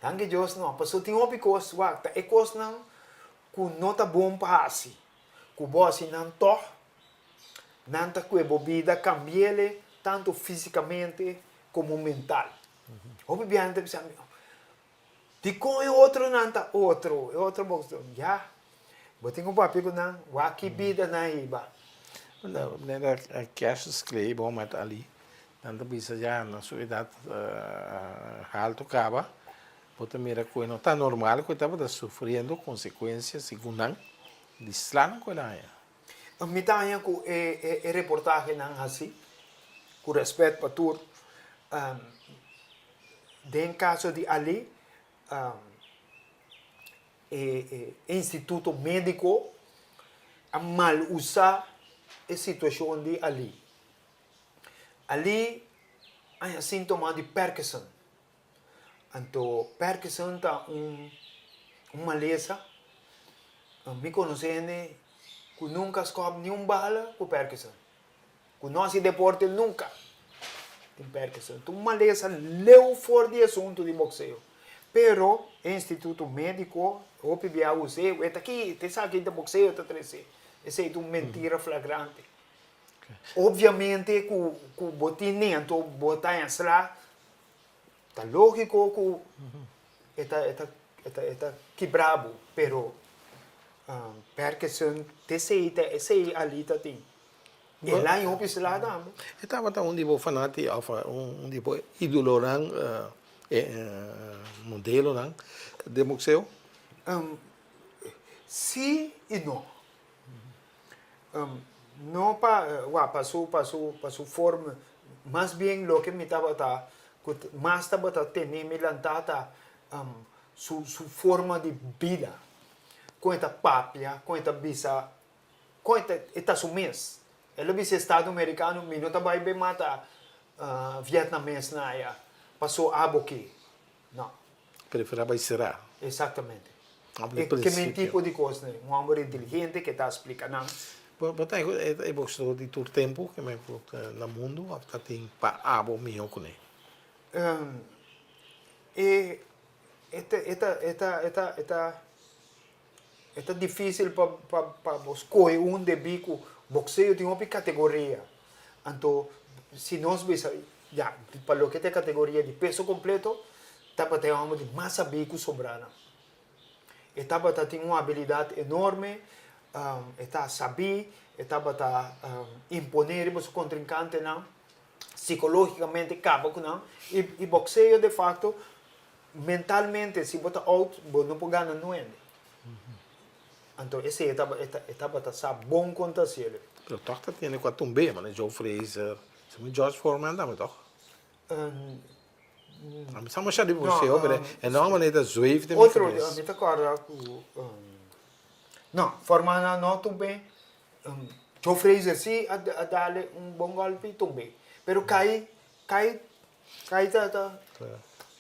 Speaker 4: Danki Dios no. Pasobra tin hopi kos, wak, ta e kosnan ku no ta bon pa hasi, ku bo hasi nan tòg, nan ta kue bo bida kambi'el tantu físikamente komo mental. Hopi biaha nan ta bisa mi, dikon e otronan ta otro, e otro boksdó? Ya, bo tin ku papia ku nan, wak ki bida nan hiba.
Speaker 3: Manera Cassius Clay, Muhammad Ali, nan ta bisa ya na su edat haltu kaba, Bo ta mira ku e no ta normal ku e tabata sufriendo konsekuensia segun nan di slanan ku el a haña.
Speaker 4: Mi ta haña ku e e reportahenan hasi, ku rèspèt pa tur, den kaso di Ali, e e instituto médiko a mal usá. e situashon di Ali. Ali haña síntoma di Parkinson. Anto Parkinson ta un un malesa. Mi konosé hende ku nunka a skòp niun bala ku Parkinson. Ku no hasi deporte nunka tin Parkinson. Ta un malesa leu for di asuntu di bokseo. Pero e instituto médiko hopi bia us'é, e ta ki, ta esaki ta bokseo ta trese. Esei ta un mentira flagrante. Obviamente ku ku bo tin nento bo ta haña sla, ta lógiko ku e ta e ta e ta e ta kibra bo, pero Parkinson ta esei ta esei alita tin. El a hopi sla tambe.
Speaker 3: E tabata un di bo fanati of un di bo idolonan, modelonan den boxeo?
Speaker 4: Si y no. No pa wak pa su pa su pa su forma, mas bien loke mi tabata ku mas tabata tene mi lantá ta su su forma di bida, kon e ta papia, kon e ta bisa Kon e ta, e ta su mes. El a bisa Estado Mericano, mi no ta bai bay mata Vietnamesnan aya, paso abo ke. No.
Speaker 3: Prefera bai sera.
Speaker 4: Exactamente. E ke men tipo di kosnan. Un homber inteligente ke ta splica nan.
Speaker 3: Bo ta e boxeador di tur tempo ke men por na mundo of ta tin pa abo miho kuné?
Speaker 4: E, e ta, e ta, e ta, e ta, e ta. E ta difísil pa pa pa bo skohe un debí ku bokseo tin hopi kategoria. Anto si nos bisa ya pa loke ta e kategoria di peso kompleto tabata e hòmber di mas sabí ku sobrá nan. E tabata tin un abilidat enorme, e ta sabí, e tabata imponé riba su kontrinkantenan, sikológikamente kaba ku nan i i bokseo defakto Mentalmente si bo ta out bo no por gana nuende. Anto esey e tabata sa bon con ta haciele.
Speaker 3: Pero toch ta tene cu a tumbe, mane Joe Frazier, si George Foreman tambe toch? A mi sa masha di boxeo, pero e no manera ta zweef den mi
Speaker 4: cabes. Otro, mi ta corda cu, no, Foreman no tumbe, Joe Frazier si a dale un bon golpe y tumbe, pero cay, cay Kai ta ta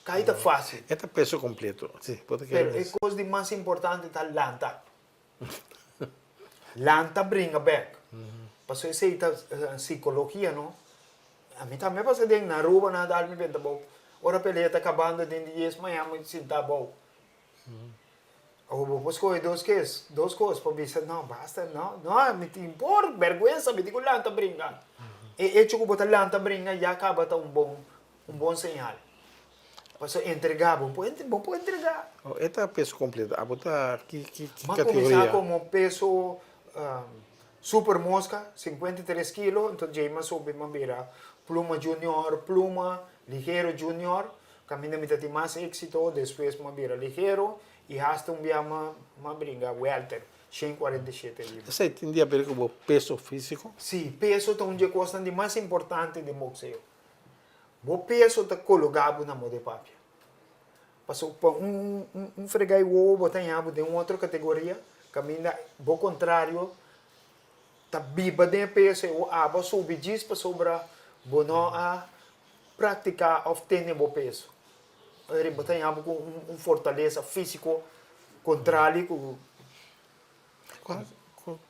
Speaker 4: kai ta fácil.
Speaker 3: E ta peso completo, si, bo ta
Speaker 4: kere. Pero e kos di mas importante ta lanta. Lanta bringa bek. Pasobra esei ta psicologia no. Ami tambe a pasa den na Aruba nan a dal mi benta abou. Ora pelea ta kabando den di dies mañana mi sinta abou. Awor bo por skohe dos kes, dos kos pa bisa no basta no, no mi tin por bèrgwensa mi tin ku lanta bringa. E echo ku bo ta lanta bringa ya kaba ta un bon un bon señal. Pasobra entregá bo por bo por entregá.
Speaker 3: Oh e ta peso kompleto, abo ta ki ki ki
Speaker 4: Mi a kuminsá komo peso super moska, 53 kilo, enton djei mi a subi mi a bira pluma junior, pluma, ligero junior. Kaminda mi ta tin mas éksito, despues mi a bira ligero i hasta un bia mi a bringa welter, 147 libra.
Speaker 3: Esei tin di haber ku bo peso físiko?
Speaker 4: Sí, peso ta un di e kosnan di mas importante den bokseo. Bo peso ta kologá bo na moda e papia. Pasobra pa un un fregá e wowo bo ta haña bo den un otro kategoria, kaminda bo kontrario ta biba den e peso e o abo a subi djis pasobra bo no a Practica of tene bo peso. Bo ta yama ku un fortalesa fisico contrali ku.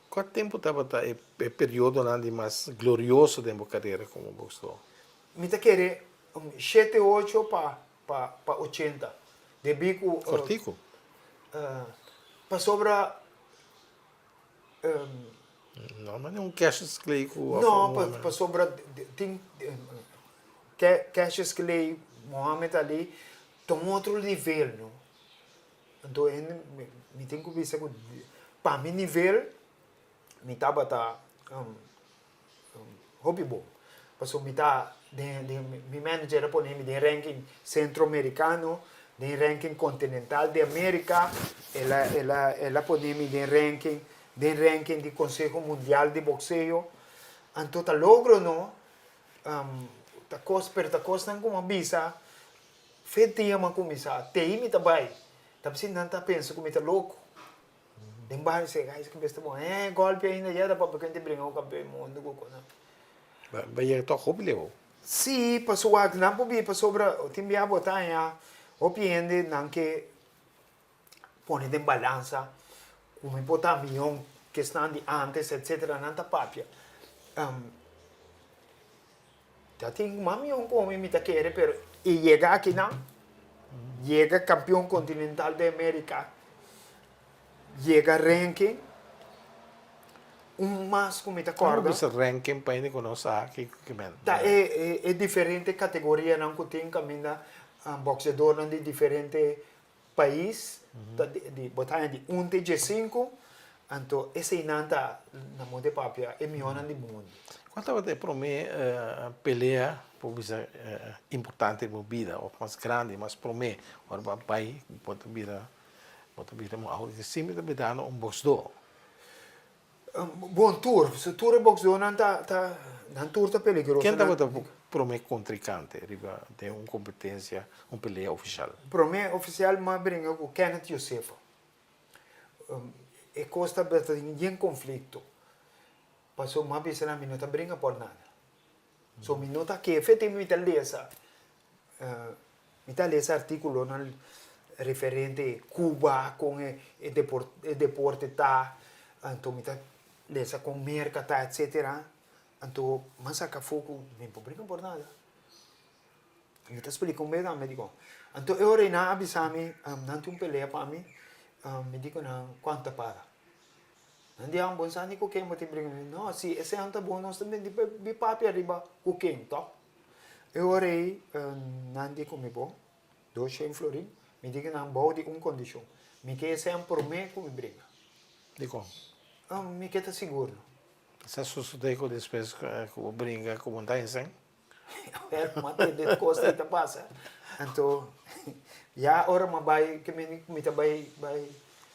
Speaker 3: Kua tempu tabata e periodonan di mas glorioso den bo karera komo boxdor?
Speaker 4: Mi ta kere shete ocho pa pa ochenta. Debí ku.
Speaker 3: Kortiku.
Speaker 4: Pasobra.
Speaker 3: No, ma un Cassius Clay ku.
Speaker 4: No, pasobra tin Cassius Clay, Muhammad Ali ta un otro nivel no. Anto mi tin ku bisa ku pa mi nivel mi tabata Hopi bon. Pasobra mi ta den den mi manager a pone mi den ranking centro americano, den ranking continental di America, el a el a el a pone mi den ranking den ranking di conseho mundial di boxeo. Anto ta logro no, ta cos pero ta cosnan cu mi a bisa fe dia mi a cuminsa, te ahi mi ta bay, ta bisa nan ta pensa cu mi ta loco. Den bario sey guys ki bes ta bon eh golpe ainda ya ta papia kende bringa ku kampeon di mundu ku kona.
Speaker 3: Ba yega tok hopi leu.
Speaker 4: Si, pasobra wak nan por bi pasobra tin bia bo ta haña hopi hende nan ke pone den balansa ku mi por ta mion ke esnan di antes etcetera nan ta papia. Ta tin mas mion ku mi mi ta kere pero e yega akinan yega kampeon kontinental di Amerika yega ranking un mas ku mi ta kòrda.
Speaker 3: Ora bo bisa ranking pa hende ku no sa kiko ke men.
Speaker 4: Ta e e diferente kategorianan ku tin kaminda bòksedornan di diferente pais ta di bo ta haña di un te diesinku anto eseinan ta na modo di papia e mihónan di mundu.
Speaker 3: Kua tabata e promé pelea por bisa importante den bo bida òf mas grandi mas promé ora bo a bai bo ta bira bo ta bira simple ta bira un boksdó?
Speaker 4: Bon tur, tur e boksdónan ta ta nan tur ta peligroso.
Speaker 3: Ken tabata bo promé kontrinkante riba den un kompetensia, un pelea ofishal?
Speaker 4: Promé ofisial mi a bringa ku Kenneth Josefa. E kos tabata tin yen konflikto, pasobra mi a bisa nan mi no ta bringa por nada. So mi no ta kefe te mi ta lesa, mi ta lesa artíkulonan referente Cuba, kon e deporte ta, anto mi ta lesa kon Merka ta, etcetera. Anto mi a saka afó ku mi por bringa por nada. Mi ta splika un bes tambe dikon. Anto e ora ei nan a bisa mi, nan tin un pelea pa mi, mi di ku nan kuantu ta paga. Nan di, ah, bon sa ni ku ken bo tin bringa. Mi di, no, si esei ta bon nos ta bini bi papia riba ku ken, tòg? E ora ei nan di ku mi bon, doshen florin. Mi di ku nan bou di un kondishon, mi ke esei promé ku mi bringa.
Speaker 3: Dikon?
Speaker 4: Mi ke ta sigur no.
Speaker 3: Sa sosodé ku despues ku bo bringa ku bo no ta hesei?
Speaker 4: Awel, m'a tende kos ei ta pasa. Anto, ya ora m'a bai, ke mi mi ta bai bai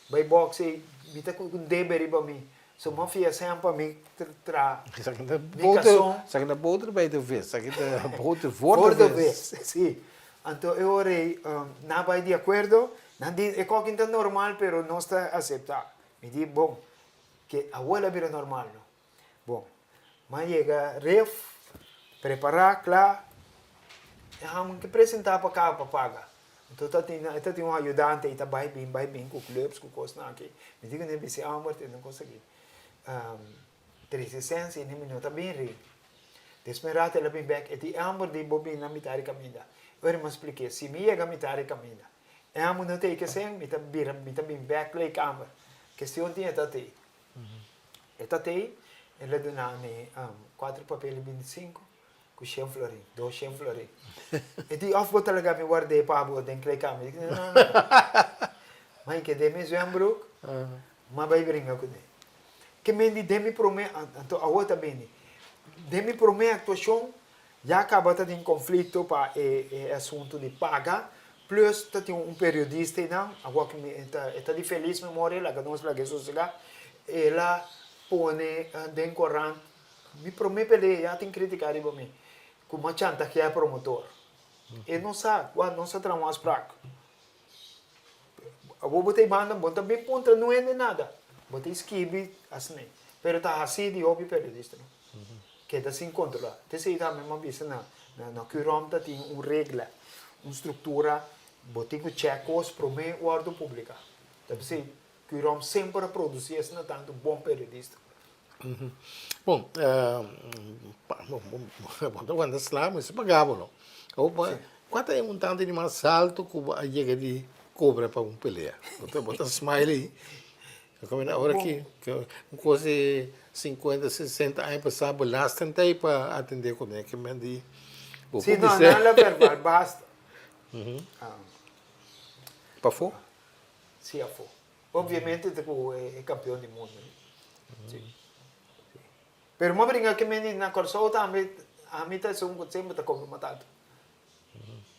Speaker 4: bai box ei, mi ta ku un debe riba mi. So m'a fia sèn pa mi tra
Speaker 3: Esaki ta
Speaker 4: mi kason.
Speaker 3: Esaki ta boter bij de vis, esaki ta boter voor de vis.
Speaker 4: Si. Anto e ora ei nan a bai di akuerdo, nan di e kokin ta normal pero nos ta aseptá. Mi di, bon, ke awor a bira normal no. Bon, m'a yega ref, prepará, kla, e haman ke presentá pa kaba pa paga. Anto ta tin, e ta tin un ayudante i ta bai bin, bai bin ku clubs, ku kosnan aki. Mi di ku ne bisi amber tende un kos aki. Trese sèns i mi no ta bin ri. Despues un rato el a bin bèk, e di amber di bo bin na mitad di kaminda. Ora mi a splik'é, si mi yega mitad di kaminda, e amber no ta ei kesén, mi ta bira, mi ta bin bèk kleikamer. Kestion tin e ta tei. E ta tei, el a duna mi kuater papel di bintisinku ku shen florin, dos shen florin. E di, òf bo ta laga mi ward'é pa bo den kleikamer? Mi di, no, no, no. Ma i keda mi zwembroek, m'a bai bringa kuné. Ke men di den mi promé, anto awor ta bini, den mi promé aktuashon ya kaba ta tin konflikto pa e asuntu di paga, plus ta tin un periodista einan, awor ku mi ta e ta di felis memoria, laga nos lag'é sosegá, el a pone den korant, mi promé pelea ya tin kritika riba mi, ku mi a chantageá e promotor. E no sa, wak nos a traha un afsprak. Awor bo ta e banda, bo no ta bin puntra no hende nada. Bo ta skibi asina. Pero ta hasi di hopi periodista no. Keda sin controla. T'esei tambe mi a bisa na na Curom ta tin un regla, un structura, bo tin cu check cos prome wordo publica. Ta p'esei Curom semper a produci asina tanto bon periodista.
Speaker 3: Bon, bo ta wanta sla, mester paga bo no. Kua ta e montante di mas alto ku bo a yega di kobra pa un pelea? Bo ta smile ei. Ora ki un kos di sinkuenta, sesenta aña pasá belasting ta ei pa atendé kuné ke men di
Speaker 4: bo por bisa. Si no, nan la verbal basta.
Speaker 3: Pafó?
Speaker 4: Si afó. Obviamente ta ku e kampeon di mundu. Si. Pero mi a bringa ke meni na Kòrsou tambe ami ta esun ku semper ta kobra mas tantu.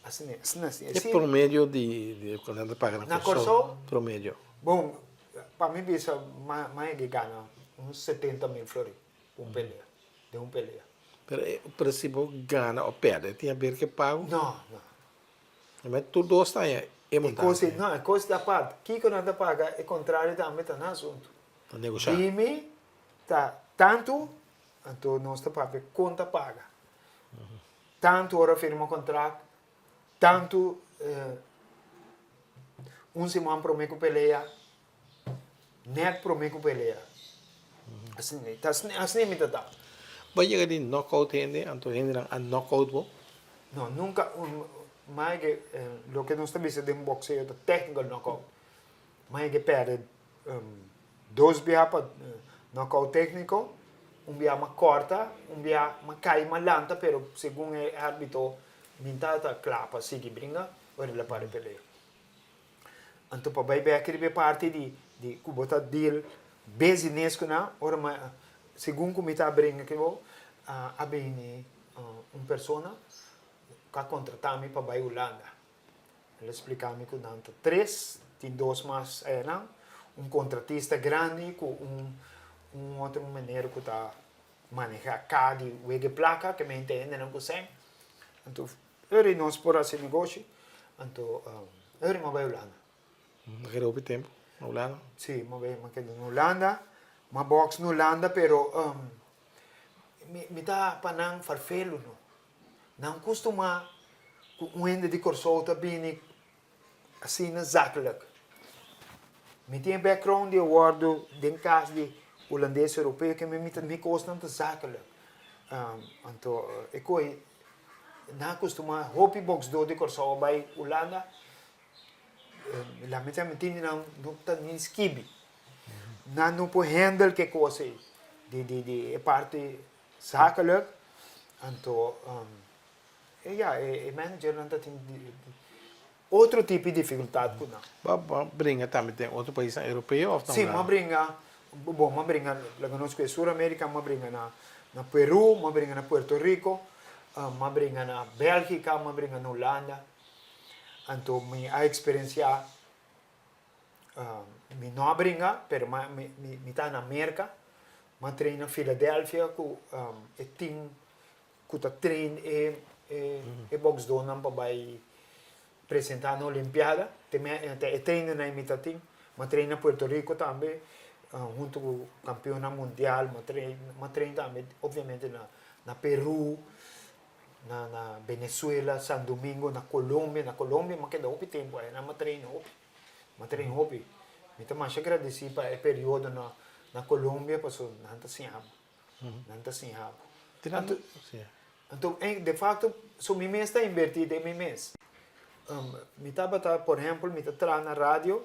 Speaker 4: Asina, asina, asina.
Speaker 3: E promedio di di ku nan ta paga na
Speaker 4: Kòrsou? Na Kòrsou?
Speaker 3: Promedio.
Speaker 4: Bon, pa mi bisa mi a yega gana un setenta mil florin un pelea, den un pelea.
Speaker 3: Pero e pero si bo gana o pèrdè tin haber ku e pago?
Speaker 4: No, no.
Speaker 3: Tur dos ta haña. E montante.
Speaker 4: No, e kos ta apart. Kiko nan ta paga e kontrario tambe ta nan asuntu.
Speaker 3: Ta negoshá.
Speaker 4: Di mi ta tantu, anto nos ta papia kon ta paga. Tantu ora firma kontrakt, tantu un siman promé ku pelea, nèt promé ku pelea. Asina ta, asina mi ta ta.
Speaker 3: Bo a yega di knockout hende, anto hendenan a knockout bo?
Speaker 4: No, nunka. Mai ke loke nos ta bisa den bokseo ta technical knockout. Mai ke pèrdè dos bia pa knockout técnico, un bia m'a corta, un bia m'a cay m'a lanta pero segun e arbitro min ta cla pa sigui bringa ora el a para e pelea. Anto pa bay bek riba e parti di di cu bo ta deal business cu nan ora m'a segun cu mi ta bringa kibo a bini un persona cu a contrata mi pa bay Hulanda. El a spliká mi ku nan ta tres, tin dos mas ayanan, un kontratista grandi ku un un otro meneer ku ta manehá ka di wega e plaka, ke mente hendenan ku sèn. Anto ora nos por hasi negoshi, anto ora mi a bai Hulanda.
Speaker 3: Bo a keda hopi tempu na Hulanda?
Speaker 4: Sí, mi a bai, mi a keda na Hulanda, mi a bòks na Hulanda pero mi mi ta pa nan farfelu no. Nan kustumá ku un hende di Kòrsou ta bini asina zakelijk. Mi tin e background di a wòrdu den kas di hulandes europeo ke mi ta mi kosnan ta zakelijk. Anto e kohe nan a kustumá hopi bòksdó di Kòrsou a bai Hulanda, lamentablemente tin di nan no ta ni skibi. Nan no por handle ke kos ei di di e parti Zakelijk, anto e ya, e managernan ta tin otro tipo di dificultad cu nan.
Speaker 3: Bo a bringa tambe den otro paisnan europeo of na
Speaker 4: Si, mi a bringa, bon, mi a bringa, laga nos cu e Sur America, mi a bringa na Peru, mi a bringa na Puerto Rico, mi a bringa na Belgica, mi a bringa na Hulanda, anto mi a experiencia Mi no a bringa, pero mi ta na Merca. Mi a train na Philadelphia cu e team cu ta train e boxdornan pa bay presenta na Olimpiada. E trainernan mi ta tin. Mi a train na Puerto Rico tambe hunto cu campeonnan mundial. Mi a train tambe obviamente na Peru. Na na Venezuela, San Domingo, na Colombia, na Colombia mi a keda hopi tempu ayá, mi a train hopi, mi a train hopi. Mi ta masha gradesí pa e periodo na na Colombia pasobra nan ta siña bo, nan ta siña bo. Anto, anto de facto so mi mes ta invertí den mi mes. Mi tabata por ehempel mi ta traha na radio,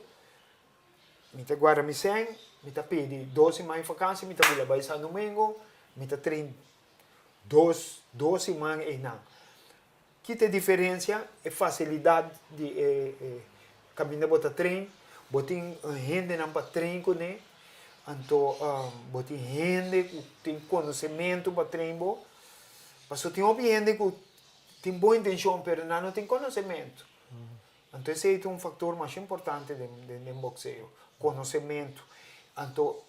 Speaker 4: mi ta guarda mi sèn, mi ta pidi dos siman di vakansi, mi ta bula bai San Domingo, mi ta train Dos dos siman einan. Ki ta e diferencia? E facilidad di e e caminda bo ta train, bo tin hendenan pa train cune, anto bo tin hende cu tin conocemento pa train bo, pasobra tin hopi hende cu tin bon intencion pero nan no tin conocemento. Anto esei ta un factor masha importante den den boxeo, conocemento. Anto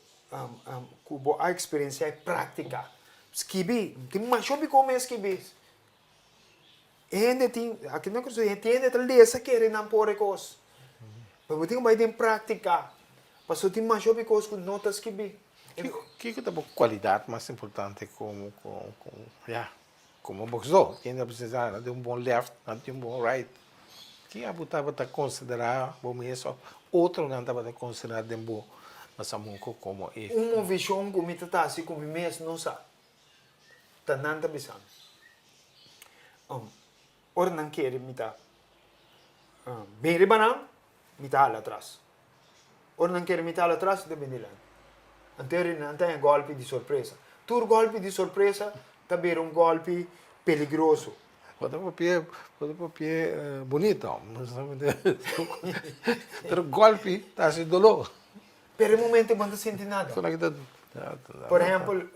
Speaker 4: cu bo a experiencia e practica. Skibi, tin masha hopi come e skibi. E hende tin, aki na Kòrsou, tin hende ta lesa kere nan por e kos. Pero bo tin ku bai den practica, pasobra tin masha hopi kos ku no ta skibi.
Speaker 3: Kiko ta bo cualidad mas importante como, ya, Como boxdó, ken ta precisá nan tin un bon left, nan tin un bon right. Ken abo tabata considerá bo mes of otronan tabata considerá den bo Masamuco como e.
Speaker 4: Un movishon ku mi ta ta hasi ku mi mes no sa, ta nan ta bisa mi. Ora nan kere mi ta bin riba nan, mi ta hala atras. Ora nan kere mi ta hala atras, mi ta bin dilanti. Anto eri nan ta haña gòlpi di sorpresa. Tur gòlpi di sorpresa ta bira un gòlpi peligroso.
Speaker 3: Bo ta papia, bo ta papia bunito, pero gòlpi ta hasi doló.
Speaker 4: Pero e momento bo no ta sinti nada. Por ehèmpel,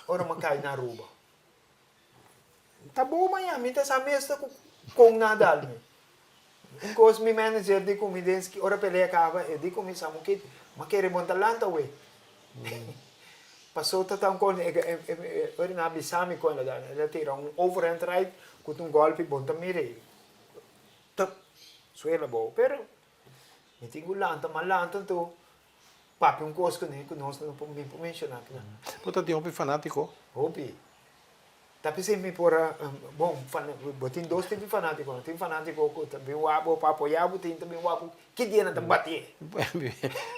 Speaker 4: ora mi a kai na Aruba. Ta bo maña, mi ta sa mes ta ku kon na dal mi. Un kos mi manager di ku mi den ora pelea kaba e di ku mi sa mukit, ma kere bon ta lanta we. Paso ta ta un kon ora nan a bisa mi kon el a dal, el a tira un overhand right ku ta un golpi bon ta mira ei. Ta. suela abou, pero mi tin ku lanta, m'a lanta anto papia un kos kuné ku nos no por mi por menshoná kinan.
Speaker 3: Bo ta tin hopi fanátiko?
Speaker 4: Hopi. Ta p'esei mi por a, bon, bo tin dos tipo di fanátikonan. Tin fanátiko ku ta bin wak bo pa apoyá bo, tin ta bin wak bo ki dia nan ta batié.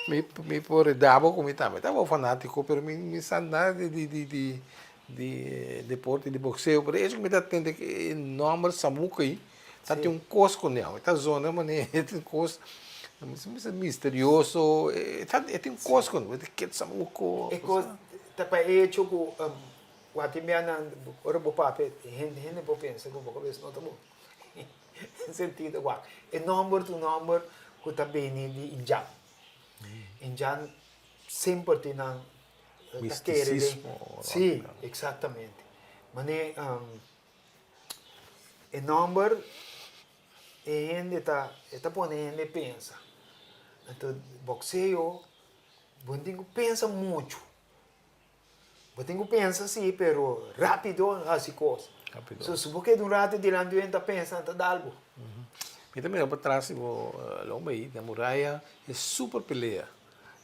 Speaker 3: Mi por da bo ku mi tambe ta bo fanátiko, pero mi sa nada di deporte di bokseo. Pero esei ku mi ta tende e nòmber Samuka ei ta tin un kos ku nel. E ta zona manera e tin kos misterioso, e tin un kos ku nel. Samuko.
Speaker 4: E kos ta pa e hecho ku Wak tin bia nan ora bo papia hende hende por pensa ku bo kabes no ta bon. Den sentido wak e nomber ta un nomber ku ta bini di indjan. Indjan semper tin nan ta kere den si eksaktamente. Mane e nomber e hende ta e ta pone hende pensa. Anto bokseo bo no tin ku pensa muchu. Bo tin ku pensa si, pero rápido hasi kos.
Speaker 3: Rápido.
Speaker 4: So, si bo keda un rato dilanti un hende ta pensa, nan ta dal bo.
Speaker 3: Mi ta mira pa tras di bo lomba ei, den muraya, e super pelea.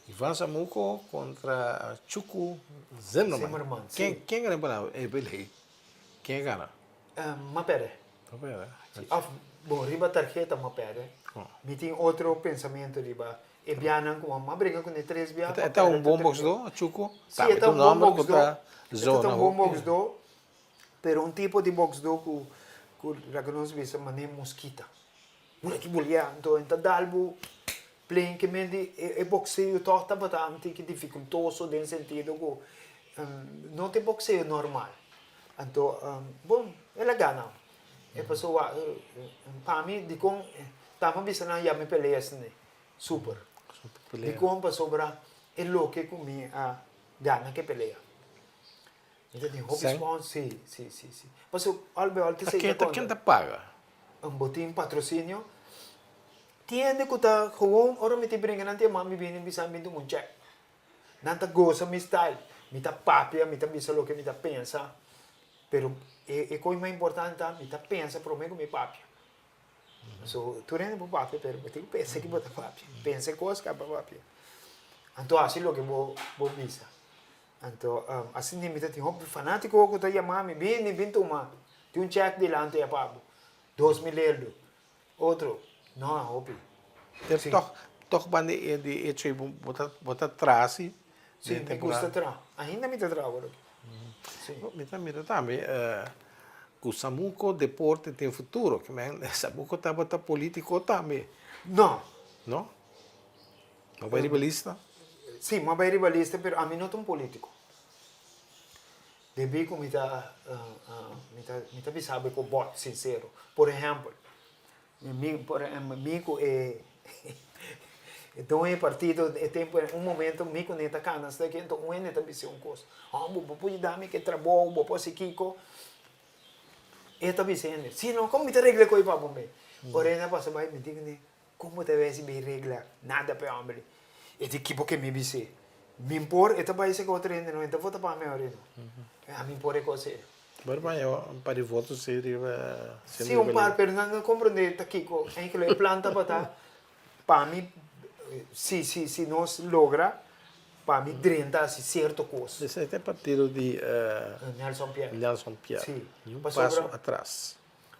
Speaker 3: Ivan Samuco kontra Chuku Zimmerman.
Speaker 4: Zimmerman, si.
Speaker 3: Ken, ken gana pa e pelea ei? Ken a gana?
Speaker 4: M'a pèrdè.
Speaker 3: Bo pèrdè?
Speaker 4: Si, òf, bon, riba tarheta m'a pèrdè. Mi tin otro pensamentu riba E bianan ku mama bringa kuné tres bia.
Speaker 3: E ta un bon boksdó, Chuco?
Speaker 4: Si, e ta un bon boksdó. E ta un bon boksdó, pero un tipo di boksdó ku ku laga nos bisa manera moskita. Bula ki bulia, anto e ta dal bo plen ke men di e bokseo tòg tabata un tiki difikultoso den sentido ku no ta e bokseo normal. Anto, bon, el a gana. E pasobra pa mi dikon tamba bisa nan yama e pelea asina. Super. Dikon? Pasobra e loke ku mi a gana ke pelea. Mi ta tin hopi spons, si, si, si, si. Pasobra al be al ta esei ta konta.
Speaker 3: Ken ta paga?
Speaker 4: Bo tin patrosinio. Tin hende ku ta gewoon ora mi tin bringa nan tin mami bini bisa mi dun un chèk. Nan ta gosa mi style. Mi ta papia, mi ta bisa loke mi ta pensa. Pero e kos mas importante ta mi ta pensa prome ku mi papia. So, tur hende por papia, pero bo tin ku pensa ki bo ta papia. Pensa e kos kaba papia. Anto hasi loke bo bo bisa. Anto, asina mi ta tin hopi fanátiko ku ta yama mi, bini, bin tuma. Tin un chèk dilanti ya pa bo. 2000 eldo. Otro, no, hopi.
Speaker 3: Pero tòg, tòg banda di echo ei bo ta, bo ta traha si.
Speaker 4: Si, mi gusta traha. Ainda mi ta traha awor aki.
Speaker 3: Si. Mi ta mira tambe ku Samuco deporte tin futuro. Ke men Samuco tabata politico tambe.
Speaker 4: No.
Speaker 3: No? No bai riba lista?
Speaker 4: Si, mi a bai riba lista, pero ami no ta un politico. Debí ku mi ta mi ta mi ta bisa bo ku bòt sinsero. Por ehèmpel, mi por ehèmpel mi ku e e doño e partido e tempu un momento mi ku ne ta kana asina aki enton un hende ta bisa un kos, oh bo por yuda mi ku e trabou, bo por hasi kiko. E ta bisa hende, si no komo mi ta regla e kos pa bo me? Ora hende a pasa bai mi di kuné, Como ta wesi bay regla nada pa e hombre? E di kibo ke mi bis'é? Mi por, e ta bay seka otro hende no, e ta vota pa mi ahora no. Ami por e kos ei.
Speaker 3: Pero pa yo un par di voto si riba.
Speaker 4: Si un par, pero nan no comprende ta kiko. Eigenlijk e plan tabata pa mi, si si si nos logra, pa mi drenta hasi cierto kos.
Speaker 3: Esei ta e partido di
Speaker 4: Nelson Pierre.
Speaker 3: Nelson Pierre.
Speaker 4: Si.
Speaker 3: Ni un paso atras.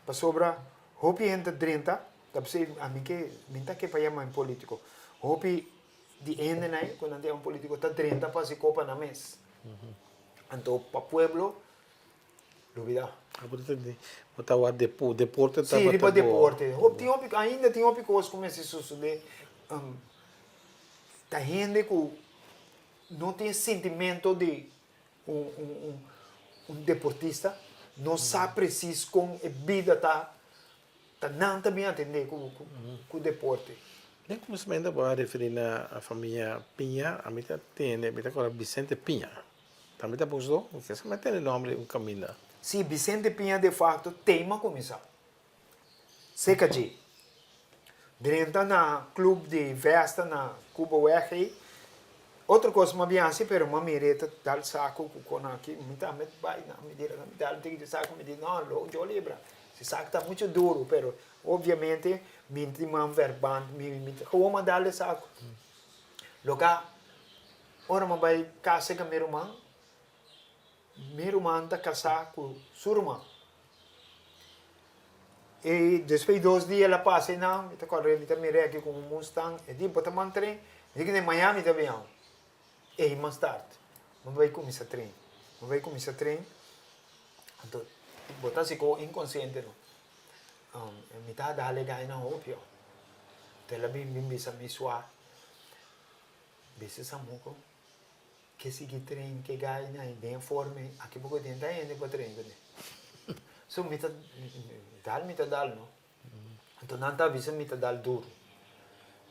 Speaker 4: Pasobra hopi hende ta drenta. Ta p'esei ami ke, mi ta ke pa yama un politico. Hopi di hendenan ei ku nan ta yama politico ta drenta pa hasi kopa nan mes. Anto pa pueblo lubida.
Speaker 3: Bo ta wak deporte
Speaker 4: tabata bo. Si, riba deporte. Hopi, tin hopi, ainda tin hopi kos ku mester sosode. Ta hende ku no tin sintimento di un deportista, no sa presis kon e bida ta. Ta nan ta bin atendé ku deporte.
Speaker 3: Den kuminsamentu bo a referí na famia Piña, ami ta tende, mi ta kòrda Vicente Piña. Tambe ta boksdó? Mi kese mi a tende nòmber di un kaminda.
Speaker 4: Sí, Vicente Piña de fakto teima a kuminsá. Seka dje. Drenta na klub di Vesta na Cubaweg ei. Otro kos mi a bin hasi pero mi a mira e ta dal saku ku kona aki. Mi tambe bai na mi dira mi dal un tiki di saku mi di no, lo yo libra. Si saku ta muchu duru, pero obviamente mi tin man verband, mi mi ta gewoon a dal e saku. Loka ora mi a bai kasa ku mi ruman, mi ruman ta kasá ku su ruman. I despues di dos dia el a pasa einan, mi ta kòrda mi ta mira aki ku un Mustang, e di bo ta man tren? Mi di ku na Miami ta bin awe. Ei mas tard mi bai kuminsá tren, mi bai kuminsá tren, anto bo ta hasi koe inkonsiente no, mi ta dal e gai nan hopi oh, anto el a bin bin bisa mi sua, bisa Samuco ke sigui tren ke gai nan den forma ei, aki poko den ta hende pa tren kuné, so mi ta dal mi ta dal no, anto nan ta bisa mi ta dal duru,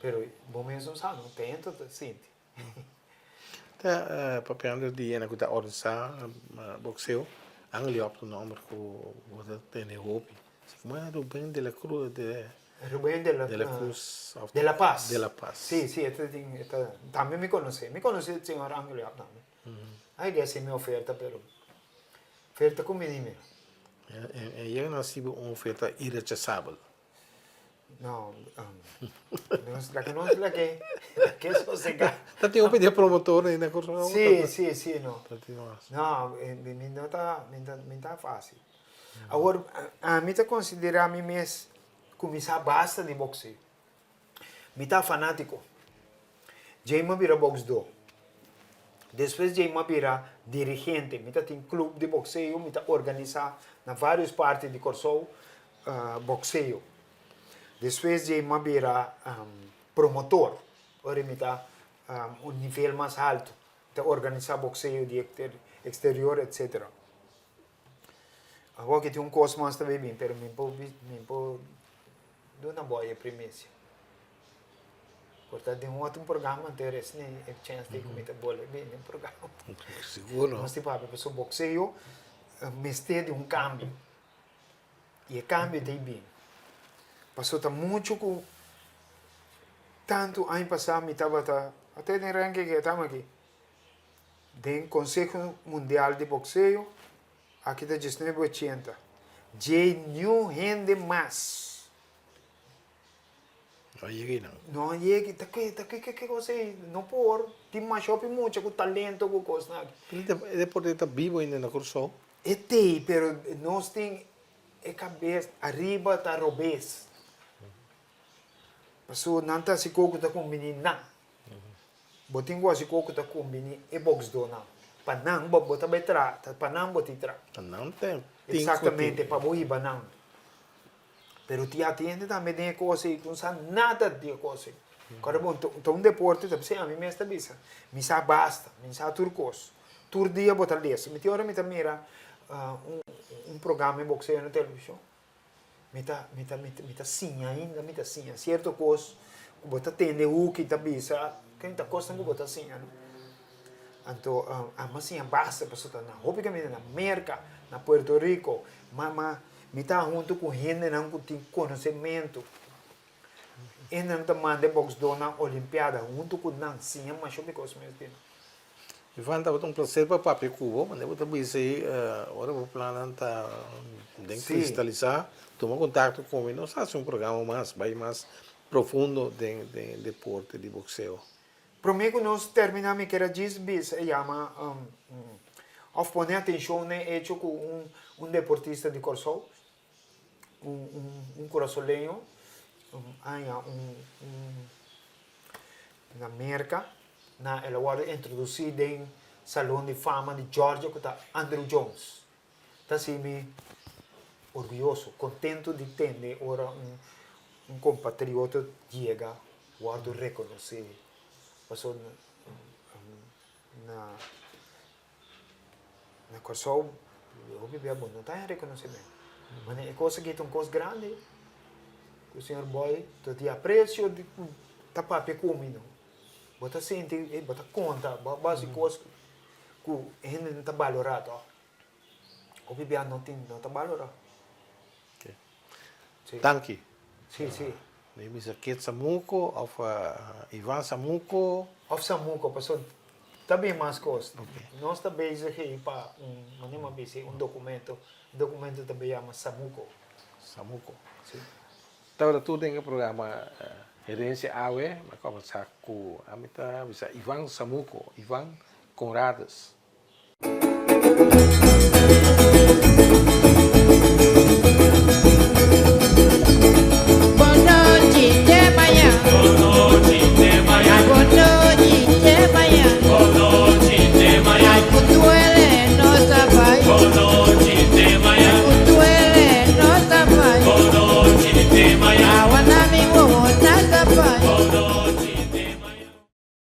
Speaker 4: pero bo mes no sa no, te hende ta sinti.
Speaker 3: Ta papiando di hende ku ta organisá bokseo, Angel Job ta un nòmber ku bo ta tende hopi. Como era Ruben de la Cruz? De,
Speaker 4: Ruben de la,
Speaker 3: de la Cruz.
Speaker 4: Of, de la Paz.
Speaker 3: De la Paz.
Speaker 4: Sí, sí, e tin, e ta, tambe mi konosé. Mi konosé señor Angel Job tambe. Ai ke hasi mi oferta, pero oferta ku mi di mira.
Speaker 3: E yega na hasi bo un oferta irechasabel.
Speaker 4: No, nos la que nos la que la que sosega.
Speaker 3: Ta tin hopi di e promotor ei na Kòrsou.
Speaker 4: Sí, sí, sí, no.
Speaker 3: Ta tin mas.
Speaker 4: No, mi no ta, mi ta fácil. Awor, ami ta konsiderá mi mes ku mi sa basta di bokseo. Mi ta fanátiko. Djei mi a bira boksdó. Despues djei mi a bira dirigente. Mi ta tin klub di bokseo, mi ta organisá na vários parti di Kòrsou bokseo. Despues djei mi a bira promotor. Ora mi ta un nivel mas haltu. Mi ta organisá bokseo di eksterior etsetera. Awor ki tin un kos mas ta bay bin, pero mi por mi por duna bo e primisia. Por ta den otro programa anto e resne e chens di ku mi ta bolbe bin den programa.
Speaker 3: Sigur no.
Speaker 4: Nos tin papia pasobra bokseo mester di un kambio. I e kambio ta bin. Pasobra ta muchu ku tantu aña pasá mi tabata, ate den renke ke tama aki. Den Conseho Mundial di Boxeo, aki ta diesnuebe ochenta, djei niun hende mas.
Speaker 3: No a yega einan.
Speaker 4: No a yega, ta ke, ta ke, ke kos ei? No por, tin masha hopi mucha ku talento ku kosnan aki.
Speaker 3: Pero e deporte ta bibo ainda na Kòrsou?
Speaker 4: E tei, pero nos tin e kabes ariba ta robes. Pasobra nan ta hasi kos ku ta kumbiní nan. Bo tin ku hasi kos ku ta kumbiní e boksdónan. Pa nan bo bo ta bai traha, ta pa nan bo tin traha.
Speaker 3: Pa nan tin ku tin.
Speaker 4: Eksaktamente, pa bo hiba nan. Pero tin hati hende tambe den e kos ei ku no sa nada di e kos ei. Kòrda bon, ta un deporte, ta p'esei ami mes ta bisa, mi sa basta, mi sa tur kos. Tur dia bo ta lesa. Mi tin ora mi ta mira un programa di bokseo na televishon, Mi ta, mi ta, mi ta siña ainda, mi ta siña cierto cos cu bo ta tende hoeki ta bisa, ken ta cosnan cu bo ta siña no. Anto amo a siña basta pasobra ta na hopi caminda, na Merca, na Puerto Rico, ma, ma mi ta hunto cu hendenan cu tin conocemento, hendenan cu ta manda e boxdornan olimpiada hunto cu nan, siña masha hopi cos mes di nan.
Speaker 3: Ivan, tabata un placer pa papia cu bo, manera bo ta bisa ei, ora bo plannan ta den cristalisá, tuma contacto cu mi, nos haci un programa mas, bai mas profundo den den deporte di boxeo.
Speaker 4: Prome cu nos termina mi kier a djis bisa e yama of pone atencion na e hecho cu un un deportista di Corsou, un un un curasoleño haña un un na Merca na el a wòrdu introdusí den Salon di Fama di Georgia ku ta Andruw Jones. Ta hasi mi orguyoso, kontentu di tende ora un un kompatriota yega wòrdu rekonosé pasobra na Na Kòrsou hopi bia bo no ta haña rekonosementu. Manera e kos aki ta un kos grandi ku señor Boy ta di apresio di ku ta papia ku mi no. Bo ta sinti ey bo ta konta bo a hasi kos ku hende no ta balorá tòg. Hopi bia no tin no ta balorá.
Speaker 3: Si. Danki.
Speaker 4: Si, si.
Speaker 3: Mi bisa Kit Samuco of Ivan Samuco.
Speaker 4: Of Samuco, pasobra ta bin mas kos. Nos ta bezig ei pa un, manera mi a bisa ei, un documento. E documento ta yama Samuco.
Speaker 3: Samuco. Si. Tabata tur den e programa Herencia Awe, mi a combersa cu ami ta bisa Ivan Samuco, Ivan Conradus.